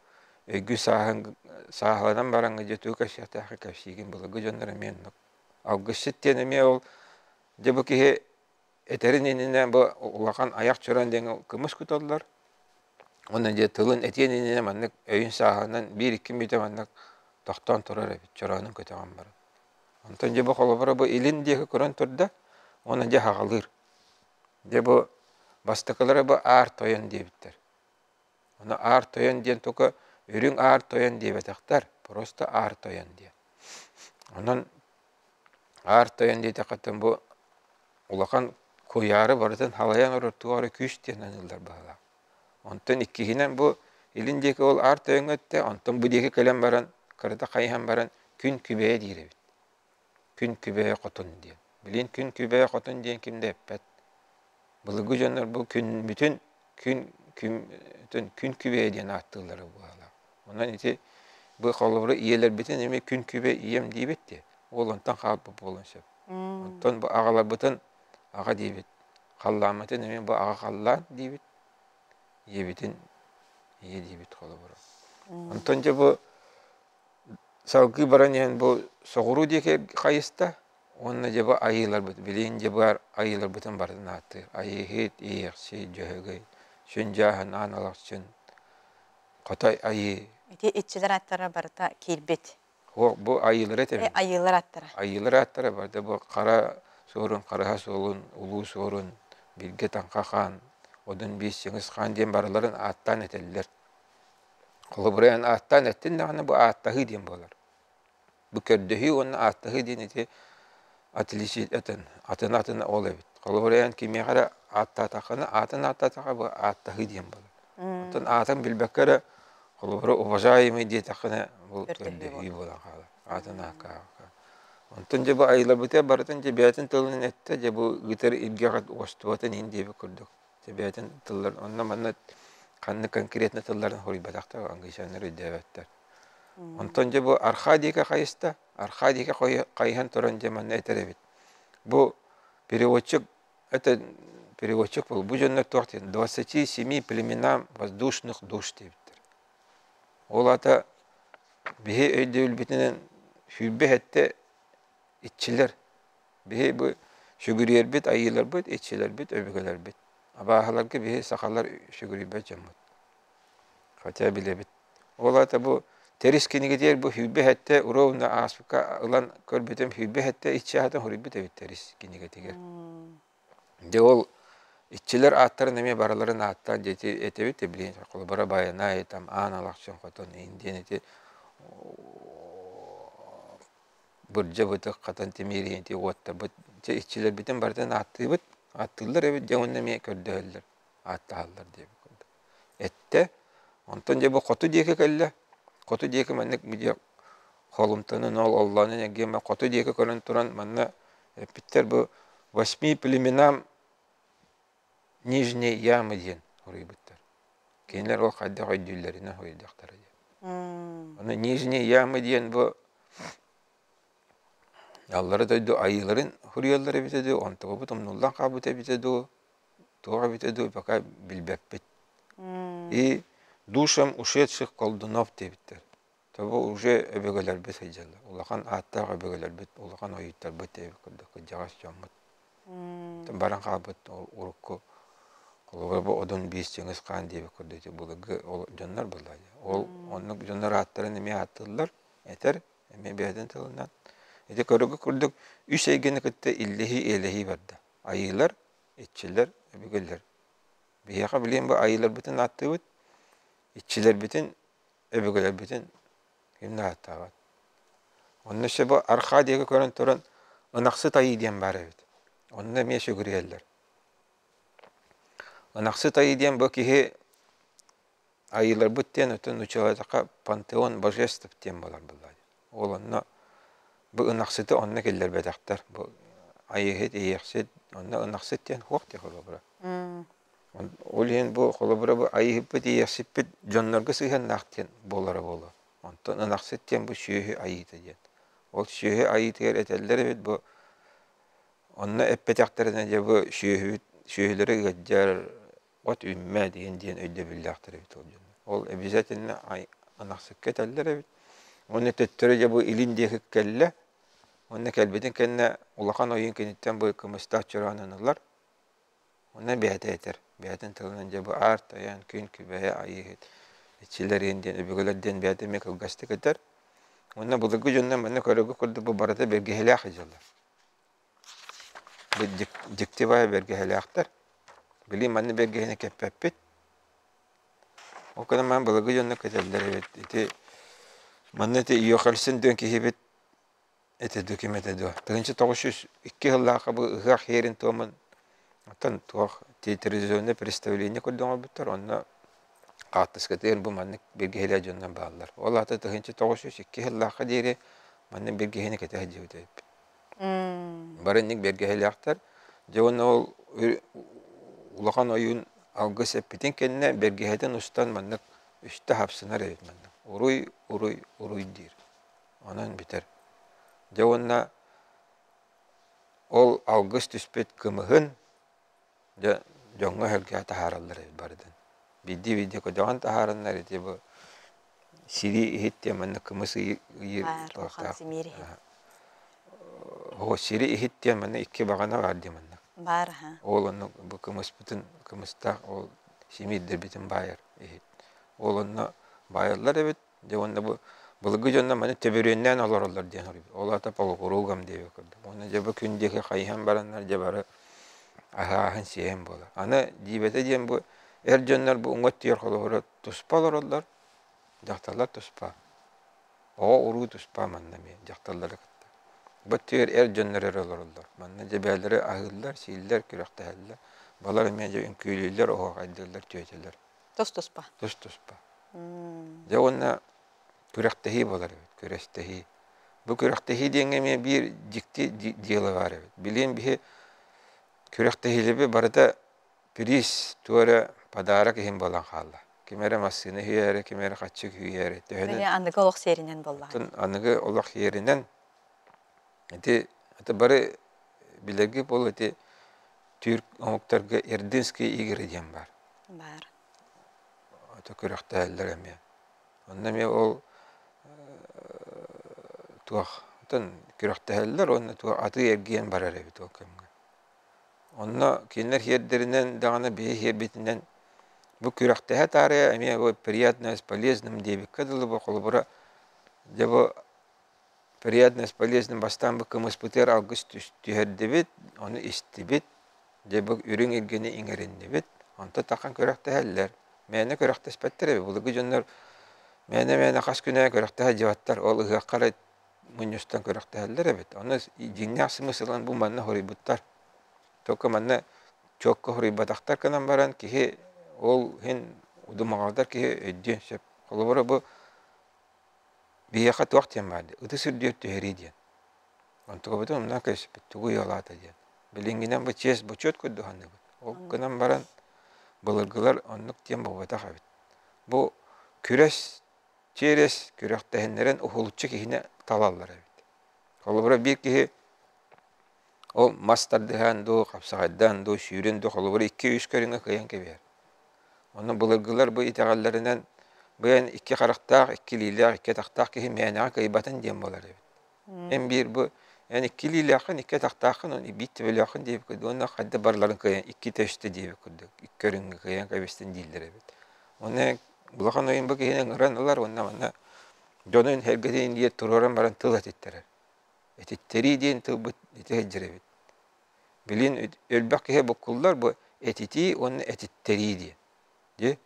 өйгү сааһын сааһыланан бараҥҥа дьэ тугу кэпсиэхтээххин кэпсиигин былыргы дьоннор эмиэ оннук. Алгысчыт диэн эмиэ ол дьэ бу киһи этэрин иннинэ бу улахан айах чорон диэҥҥэ кымыс куталлар. Уонна дьэ тылын этиэн иннинэ маннык өйүн сааһынан биир-икки мүнүүтэ маннык тохтоон турар эбит, чороонун көтөҕөн баран. Онтон дьэ бу холобура бу илин диэки көрөн турда уонна дьэ хаҕалыыр. Дьэ бу бастакылара бу аар тойон диэбиттэр. Ону аар тойон диэн только үрүҥ аар тойон диэбэтэхтэр, просто аар тойон диэн. Онон аар тойон диэтэххиттэн бу улахан куйаары барытын халайан олорор туох эрэ күүс диэн аныыллар быһыылаах. Онтон иккиһинэн бу илин диэки ол аар тойоҥҥо эттэ, онтон бу диэки кэлэн баран, кырата хайыһан баран күн күбэйэ диир эбит. Күн күбэйэ хотун диэн. Билин күн күбэйэ хотун диэн ким да эппэт. Былыргы дьоннор бу күн бүтүн күн күн күн күбэйэ диэн ааттыыллара быһыылаах. Онон ити бу холобура ийэлэрбитин эмиэ күн күбэй ийэм диибит дии. Ол онтон хаалбыт буолуон сөп. Онтон бу аҕаларбытын аҕа диибит, халлааммытын эмиэ бу аҕа халлаан диибит, ийэбитин ийэ диибит холобура. Онтон дьэ бу салгыы баран иһэн бу соҕуруу диэки хайыста уонна дьэ бу айыыларбыт билигин дьэ баар айыыларбытын барытын ааттыыр. Айыыһыт, Иэйэхси, Дьөһөгөй, Сүн Дьааһын, Аан Алахчын, Хотой Айыы. Ити иччилэр ааттара барыта киирбит. Бу айыылары этэбин. Айыылар аттара. Айыылар аттара барыта бу хара суорун, харыһа суолун, улуу суорун, Билгэ Таҥха хаан, Одун Биис Чыҥыс хаан диэн барыларын ааттаан этэллэр. Холобура эн ааттаан эттин даҕаны бу ааттаһыы диэн буолар. Бу көрдөһүү уонна ааттаһыы диэн ити отличие атын атын атын ол эбит. Холобура эн кимиэхэ эрэ ааттаатаххына аатын ааттаатахха бу ааттаһыы диэн буолар. Оттон аатын билбэккэ эрэ холобура уважаемый диэтэххинэ бу көрдөһүү буолан хаалар. Аатын аакка. Онтон дьэ бу айыларбытыгар барытын дьэ бэйэтин тылынан эттэ дьэ бу ыытар илгэҕит уостубатын иһин диэбит курдук. Дьэ бэйэтин тыллар онно манна ханнык конкретно тылларын хоруйбатахтар англичаннар өйдөөбөттөр. Онтон дьэ бу архаа диэки хайыста, архаа диэки хайыһан туран дьэ манна этэр эбит. Бу переводчик это переводчик был. Бу дьоннор туох диэн 27 племенам воздушных душ диэбиттэр. Ол аата биһи өйдөбүлбүтүнэн 27 иччилэр. Биһи бу сүгүрүйэрбит, айыыларбыт, иччилэрбит, өбүгэлэрбит. Абааһыларга биһи сахалар сүгүрүйбэт дьоммут. Хотя билэбит. Ол аата бу Тэрис кинигэтигэр бу сүүрбэ сэттэ ровно ааспыкка ылан көрбүтүм 27 иччи аатын суруйбут эбит Тэрис кинигэтигэр. Дьэ ол иччилэр ааттарын эмиэ барыларын ааттаан дьэ ити этэбит билигин холобура Байанай там Аан Алахчын Хотун иһин диэн ити бырдьа бытык хатан тимир иһин ити уоттарбыт дьэ иччилэрбитин барытын ааттыыбыт ааттыыллар эбит дьэ уонна эмиэ көрдөһөллөр ааттаһаллар диэбит курдук эттэ онтон дьэ бу хоту диэки кэллэ хоту диэки маннык дьэ холумтанын ол оллоонун эргиэмэ хоту диэки көрөн туран манна эппиттэр бу восьми племенам нижней ямы диэн хоруйбуттар кинилэр ол хайдах өйдүүллэринэн хоруйдахтара диэн ону нижней ямы диэн бу аллара дойду айыыларын хоруйаллар эбитэ дуу онтубут умнуллан хаалбыт эбитэ дуу туох эбитэ дуу пока билбэппит и душам ушедших колдунов диэбиттэр Тобо уже өбүгэлэрбит сылдьаллар. Улахан ааттаах өбүгэлэрбит, улахан ойууттарбыт диэбит курдук кырдьаҕас дьоммут. Баран хаалбыт урукку холобура бу Одун биис Чыҥыс Хаан диэбит курдук ити былыргы дьоннор буолла. Ол оннук дьоннор ааттарын эмиэ ааттыыллар, этэр, эмиэ бэйэтин тылынан. Ити көрүгү курдук үс эйгэни кытта иллэһии-иэлэһии барда. Айыылар, иччилэр, өбүгэлэр. Биһиэхэ билигин бу айыыларбытын ааттыыбыт, иччилэрбитин өбүгэлэрбитин ким да ааттаабат. Онно өссө бу архаа диэки көрөн туран ынахсыт айыы диэн баар эбит. Онно эмиэ сүгүрүйэллэр. Ынахсыт айыы диэн бу киһи айыыларбыт диэн оттон нууччалаатахха пантеон божеств диэн буолар буоллаҕа. Ол онно бу ынахсыты онно киллэрбэтэхтэр. Бу айыыһыт, иэйэхсит, онно ынахсыт диэн суох диэх холобура. Ол иһин бу холобура бу айыыһыппыт иэйэхсиппит дьоннорго сыһыаннаах диэн буолара буолуо. Онтон ынахсыт диэн бу сүөһү айыыта диэн. Ол сүөһү айыытыгар этэллэр эбит бу онно эппэтэхтэринэ дьэ бу сүөһүбүт сүөһүлэри ыалдьар от үүммэ диэн диэн өйдөбүллээхтэр эбит ол дьоннор. Ол обязательно ынахсыкка этэллэр эбит. Уонна төттөрү дьэ бу илин диэки кэллэ. Уонна кэлбитин кэннэ улахан ойуун киниттэн бу кымыстаах чороонун ылар. Онно бэйэтэ этэр, бэйэтин тылынан дьэ бу аар тайаан, күн күбэйэ айыыһыт, иччилэриин диэн, өбүгэлэр диэн бэйэтэ эмиэ кылгастык этэр. Уонна былыргы дьоннор манна көрөргө курдук бу барыта бэргэһэлээх дьыллар. Бу дьикти баайа бэргэһэлээхтэр. Билигин манна бэргэһэни кэппэппит. Ол гынан баран былыргы дьоннор кэтэллэр эбит. Ити манна ити Йохальсен диэн киһибит Этэ дуо, ким этэ дуо? 1902 сыллаахха бу ыһыах иһэрин-туомун оттон туох театрализованное представление курдук оҥорбуттар, онно хаартыскатыгар бу маннык бэргэһэлээх дьоннор бааллар. Ол аата 1902 сыллаахха диэри маннык бэргэһэни кэтэ сылдьыбыт эбиппит. Бары инник бэргэһэлээхтэр. Дьэ уонна ол улахан ойуун алгыс эппитин кэннэ бэргэһэтин устан маннык үстэ хапсынар эбит маннык. Уруй, уруй, уруй диир. Онон бүтэр. Дьэ уонна ол алгыс түспүт кымыһын дьэ дьоҥҥо-сэргэҕэ таһаараллар эбит барытын. Биирдии-биирдии көтөҕөн таһаараннар ити бу сирии иһит диэн манна кымыс ыйыыр Улахан симиир иһит. Оо, сири иһит диэн манна икки баҕана баар дии манна. Баар аха. Ол онно бу кымыспытын кымыстаах ол симиирдэрбитин баайар иһит. Ол онно баайаллар эбит Дьэ уонна бу былыргы дьоннор маны төбүрүөннээн олороллор диэн хоруйбут. Ол аата полукругом диэбит курдук. Уонна дьэ бу күн диэки хайыһан бараннар дьэ бары аһааһын сиэһин буолар. Аны дьиибэтэ диэн бу эр дьоннор бу уҥа өттүгэр холобура туспа олороллор, дьахталлар туспа. Оҕо-уруу туспа манна эмиэ дьахталлары кытта. Бу өттүгэр эр дьоннор эрэ олороллор. Манна дьэ бэйэлэрэ аһыыллар, сииллэр, күрэхтэһэллэр. Балар эмиэ дьэ үҥкүүлүүллэр, оһуохайдыыллар, түөтэлэр. Тус-туспа. Тус-туспа. Дьэ уонна күрэхтэһии буолар эбит, күрэстэһии. Бу күрэхтэһии диэҥҥэ эмиэ биир дьикти дьыала баар эбит. Билигин биһи күрэхтэһиилэрбит барыта приз, туох эрэ подарок иһин буолан хаалла. Ким эрэ массыына үүйээрэ, ким эрэ хаччы үүйээрэ. Төһөнөн аныгы олох сиэринэн буоллаҕа. Аныгы олох сиэринэн ити это бары билэрги буолуо ити түүр омуктарга Эрдинские игры диэн баар. Баар. Ото күрэхтэһэллэр эмиэ. Онно эмиэ ол туох оттон күрэхтэһэллэр уонна туох атыы эргийэн барар эбит ол кэмҥэ. Онно кинилэр сиэрдэринэн даҕаны биһи сиэрбитинэн Бу күрэхтэһэ таарыйа эмиэ бу приятное с полезным диэбиккэ дылы бу холобура дьэ бу приятное с полезным бастаан бу кымыспытыгар алгыс түһэрдибит, ону истибит, дьэ бу үрүҥ илгэни иҥэриннибит, онто тахан күрэхтэһэллэр. Мээнэ күрэхтэспэттэр эбит. Былыргы дьоннор мээнэ-мээнэ хас күнэ күрэхтэһэ дьыбаттар, ол ыһыахха эрэ мунньустан күрэхтэһэллэр эбит. Ону дьиҥнээх смыслын бу манна хоруйбуттар. Только манна чуокка хоруйбатахтар гынан баран киһи ол иһин удумаҕалдар киһи өйдүөн сөп. Холобура бу биһиэхэ туох диэн баар дии ытыс үрдүгэр түһэрии диэн. Онтукабытын умнан кэбиспит тугу уйалаата диэн. Билиҥҥинэн бу чиэс бочуот курдук саныыбыт. Ол гынан баран былыргылар оннук диэн буолбатах эбит. Бу күрэс через күрэхтэһиннэрэн уһулуччу киһини талаллар эбит. Холобура биир киһи ол мас тардыһан дуу, хапсаҕайдаан дуу, сүүрэн дуу холобура икки-үс көрүҥҥэ кыайан кэбиһэр. Онно былыргылар бу итэҕэллэринэн быйан икки харахтаах, икки илиилээх, икки атахтаах киһи мээнэҕэ кыайбатын диэн буолар эбит. Эн биир бу эн икки илиилээххин, икки атахтааххын, уонна биир төбөлөөххүн диэбит курдук уонна хайда барыларын кыайан иккитэ үстэ диэбит курдук икки көрүҥҥэ кыайан кэбистин дииллэр эбит. Уонна улахан ойуун бу киһини ыҥыран ылар уонна манна дьонун сэргэтин диэн туруоран баран тыл этиттэрэр. Этиттэрии диэн тылбыт ити сылдьар эбит. Билин өлбөх киһи буккуллар бу этитии уонна этиттэрии диэн. Дии?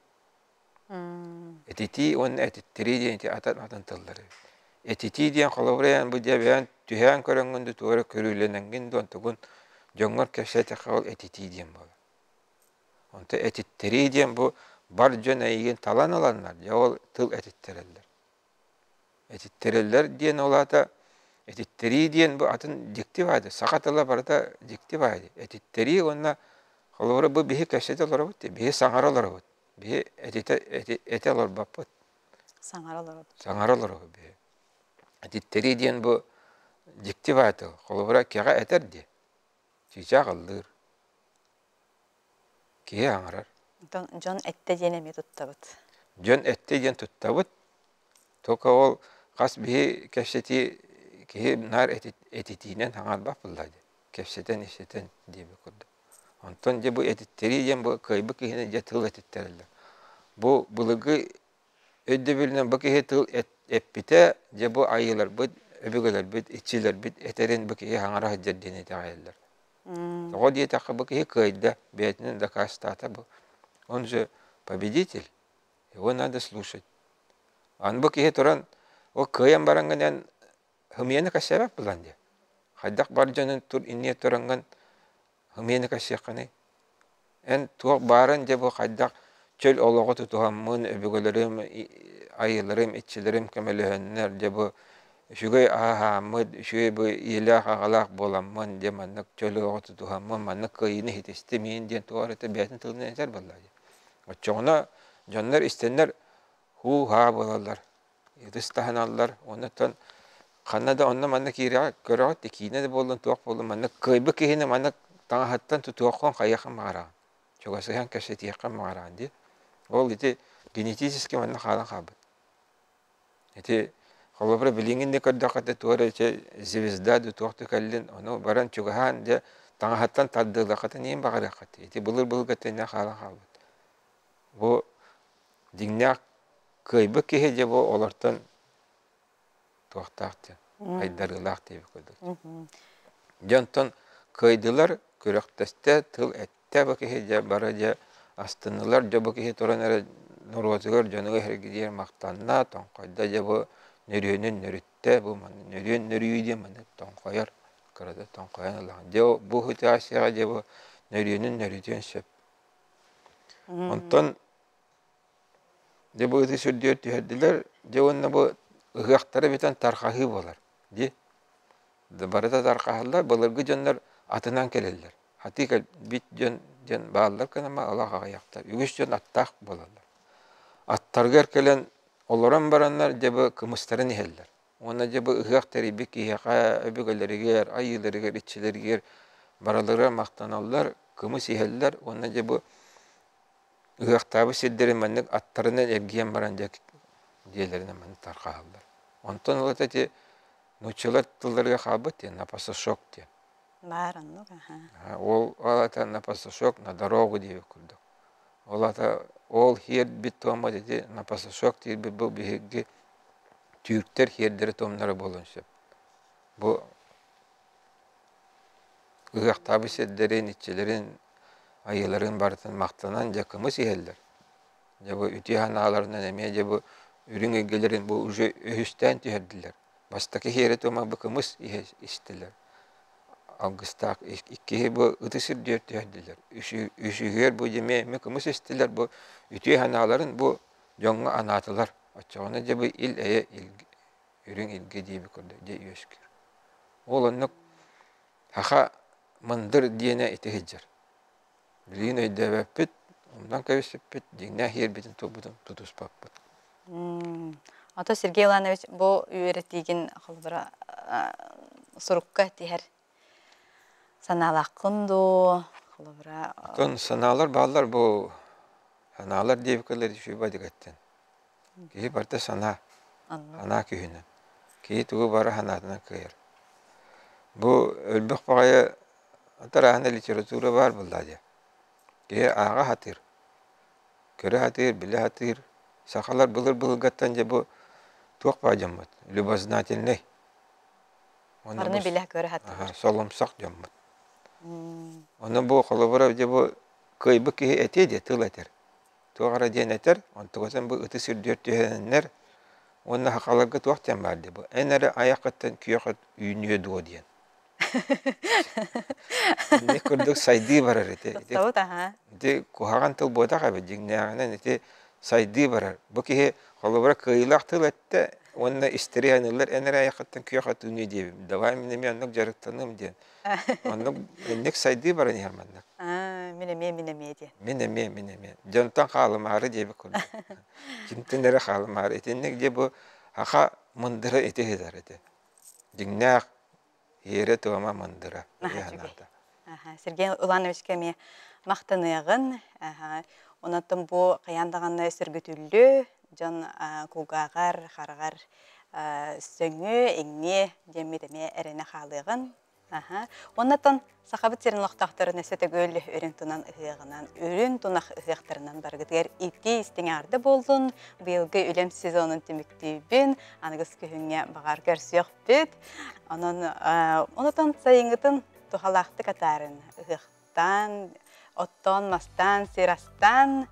Этитии уонна этиттэрии диэн ити атын-атын тыллар эбит. Этитии диэн холобура эн бу дьэбээн түһээн көрөҥҥүн да туора көрүүлэнэҥҥин да онтугун дьоҥҥор кэпсээтэххэ ол этитии диэн буолар. Онто этиттэрии диэн бу бар дьон эйигин талан ыланнар, дьэ ол тыл этиттэрэллэр. Этиттэрэллэр диэн ол аата этиттэрии диэн бу атын дьикти баайда. Саха тыла барыта дьикти баайда. Этиттэрии уонна холобура бу биһи кэпсэтэ олоробут дии, биһи саҥара олоробут. Биһи этитэ этэ олорбоппут. Саҥара олоробут. Саҥара олоробут биһи. Этиттэрии диэн бу дьикти баай тыл. Холобура кэҕэ этэр дии. Чыычаах ыллыыр. Киһи аҥарар. Онтон дьон эттэ диэн эмиэ туттабыт. Дьон эттэ диэн туттабыт. Только ол хас биһи кэпсэтии киһи наар этитиинэн хаҥарбат буолла дии. Кэпсэтэн исэтэн диэбит курдук. Онтон дьэ бу этиттэрии диэн бу кыайбыт киһини дьэ тыл этиттэрэллэр. Бу былыргы өйдөбүлүнэн бу киһи тыл эппитэ дьэ бу айыыларбыт, өбүгэлэрбит, иччилэрбит этэрин бу киһи хаҥара сылдьар диэн итэҕэйэллэр. Тоҕо диэтэххэ бу киһи кыайда, бэйэтинэн дакаастаата бу. Он же победитель, его надо слушать. Аны бу киһи туран, ол кыайан бараҥҥын эн хымыйаны кэсээбэт булан диэ. Хайдах бар дьонун тур инниэ тураҥҥын хымыйаны кэсиэххиний? Эн туох баарын дьэ бу хайдах чөл олоҕу тутуһаммын, өбүгэлэрим, айыыларым, иччилэрим көмөлөһөннөр дьэ бу үчүгэй аһааммыт, үчүгэй бу ийэлээх-аҕалаах буоламмын дьэ маннык чөл олоҕу тутуһаммын, маннык кыайыыны ситистим иин диэн туох эрэ бэйэтин тылынан этэр буоллаҕа дии. Оччоҕуна дьоннор истэннэр һуу-һаа буолаллар, ытыс таһыналлар уонна оттон ханна да онно-манна киирэҕит көрөҕүт да киинэ да буоллун туох буоллун маннык кыайбыт киһини маннык таҥаһыттан тутуоххун хайыаххын баҕараҕын чугасыһан кэпсэтиэххин баҕараҕын дии ол ити генетически манна хаалан хаалбыт ити холобура билиҥҥин да көрдөххө туох эрэ звезда да туох да кэллин ону баран чугаһаан дьэ таҥаһыттан тардыалыаххытын иһин баҕарыаххыт ити былыр-былыргыттан иннэ хаалан хаалбыт бу дьиҥнээх кыайбыт киһи дьэ бу олортон туохтаах диэн айдарыылаах диэбит курдук. Дьэ онтон кыайдылар, күрэхтэстэ, тыл эттэ бу киһи дьэ бары дьэ астыннылар, дьэ бу киһи туран эрэ норуотугар, дьонугар эргийэр махтанна, тоҥхойдо дьэ бу нөрүөнүн нөрүттэ, бу манна нөрүөн нөрүү диэн манна тоҥхойор, кырата тоҥхойон ылаҕын. Дьэ бу ситуацияҕа дьэ бу нөрүөнүн нөрүтүөн сөп. Онтон Дьэ бу ыты сүрдүөр түһэрдилэр, дьэ уонна бу ыһыахтара бүтэн тархаһыы буолар. Дии. Барыта тархаһаллар, былыргы дьоннор атынан кэлэллэр. Хатыы кэлбит дьон диэн бааллар гынама олох аҕыйахтар. Үгүс дьон аттаах буолаллар. Аттарыгар кэлэн олорон бараннар дьэ бу кымыстарын иһэллэр. Уонна дьэ бу ыһыах тэрийбит киһиэхэ, өбүгэлэригэр, айыыларыгар, иччилэригэр барыларыгар махтаналлар, кымыс иһэллэр уонна дьэ бу Ыһыахтаабыт сирдэрин маннык аттарынан эргийэн баран дьэ дьиэлэринэн маннык тарҕаһаллар. Онтон ылата ити нууччалар тылларыгар хаалбыт диэн на пасашок диэн. Баар оннук аха. Ол аата на пасашок на дорогу диэбит курдук. Ол аата Ол хиэрбит туоммат ити напасашок диирбит бу биһиги түүрктэр хиэрдэрэ туомнара буолуон сөп. Бу ыһыахтаабыт сирдэрин, иччилэрин, айыыларын барытын махтанан дьэ кымыс иһэллэр. Дьэ бу үтүө санааларынан эмиэ дьэ бу үрүҥ илгэлэрин бу уже өһүстээн түһэрдилэр. Бастакы иһиэрэ туома бу кымыс иһэ истилэр. Алгыстаах иккиһи бу ытыс үрдүгэр түһэрдилэр. Үсүһүгэр бу эмиэ эмиэ кымыс истилэр бу үтүө санааларын бу дьоҥҥо анаатылар. Оччоҕуна дьэ бу ил-эйэ үрүҥ илгэ диэбит курдук дьэ үөскүүр. Ол оннук саха мындыр диэнэ ити сылдьар. Билигин өйдөөбөппүт, умнан кэбиспиппит, дьиҥнээх иэрбитин турбутун тутуспаппыт. Ото Сергей Иванович бу үөрэтиигин холобура сурукка тиһэр санаалааххын дуу, холобура Оттон санаалар бааллар бу санаалар диэбиккэлэр үчүгэй бадыгаттан. Киһи барыта санаа, санаа күүһүнэн. Киһи тугу бары санаатынан кыайар. Бу өлбөх баҕайы Тараһана литература баар буоллаа дии. Киһи ааҕа сатыыр, көрө сатыыр, билэ сатыыр. Сахалар былыр-былыргаттан дьэ бу туох баа дьоммут, любознательный. Уонна Барыны бу билэ көрө сатыыр. Солумсах дьоммут. Ону бу холобура дьэ бу кыайбыт киһи этиэ диэ тыл этэр. Туох эрэ диэн этэр, онтукатын бу ытыс үрдүгэр түһэрэннэр уонна сахаларга туох диэн баар дии бу эн эрэ айаххыттан күөх от үүнүө дуо диэн. Инник курдук сайдыы барар ити. Туттабыт аха. Ити куһаҕан тыл буотах эбит дьиҥнээҕинэн ити сайдыы барар. Бу киһи холобура кыайыылаах тыл эттэ уонна истэри аныыллар эн эрэ айаххыттан күөх от үүнүө диэбим. Давай мин эмиэ оннук дьарыктаныам диэн. Оннук инник сайдыы баран иһэр маннык. Мин эмиэ, мин эмиэ диэн. Мин эмиэ, мин эмиэ. Дьонтон хаалымаары диэбит курдук. Кимтэн эрэ хаалымаары. Итинник дьэ бу аха мындыра ити иһитэр ити. Дьиҥнээх иэрэ-туома мындыра Наһаа Сергей Ивановичка эмиэ махтаныаҕын. Онон бу хайаан даҕаны сөргүтүллүө, дьон кулгааҕар, хараҕар сөҥүө, иҥниэ диэммит эмиэ эрэнэ хаалыаҕын. Оннотон Сахабыт сирин олохтоохторун өссө төгүл үрүҥ тунан ыһыаҕынан, үрүҥ тунах ыһыахтарынан барыгытыгар итии истиҥ аарда буоллун. Быйылгы үлэм сезонун түмүктүүбүн. Аныгыс күһүҥҥэ баҕар көрсүөхпүт. Онон онотон сайыҥҥытын туһалаахтык атаарын ыһыахтаан, оттоон, мастаан, сир астаан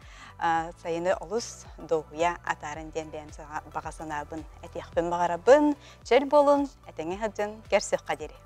сайыны олус дуоһуйа атаарын диэн бэйэм баҕа санаабын этиэхпин баҕарабын. Чөл буолун, этэҥҥэ сылдьын, көрсүөххэ диэри.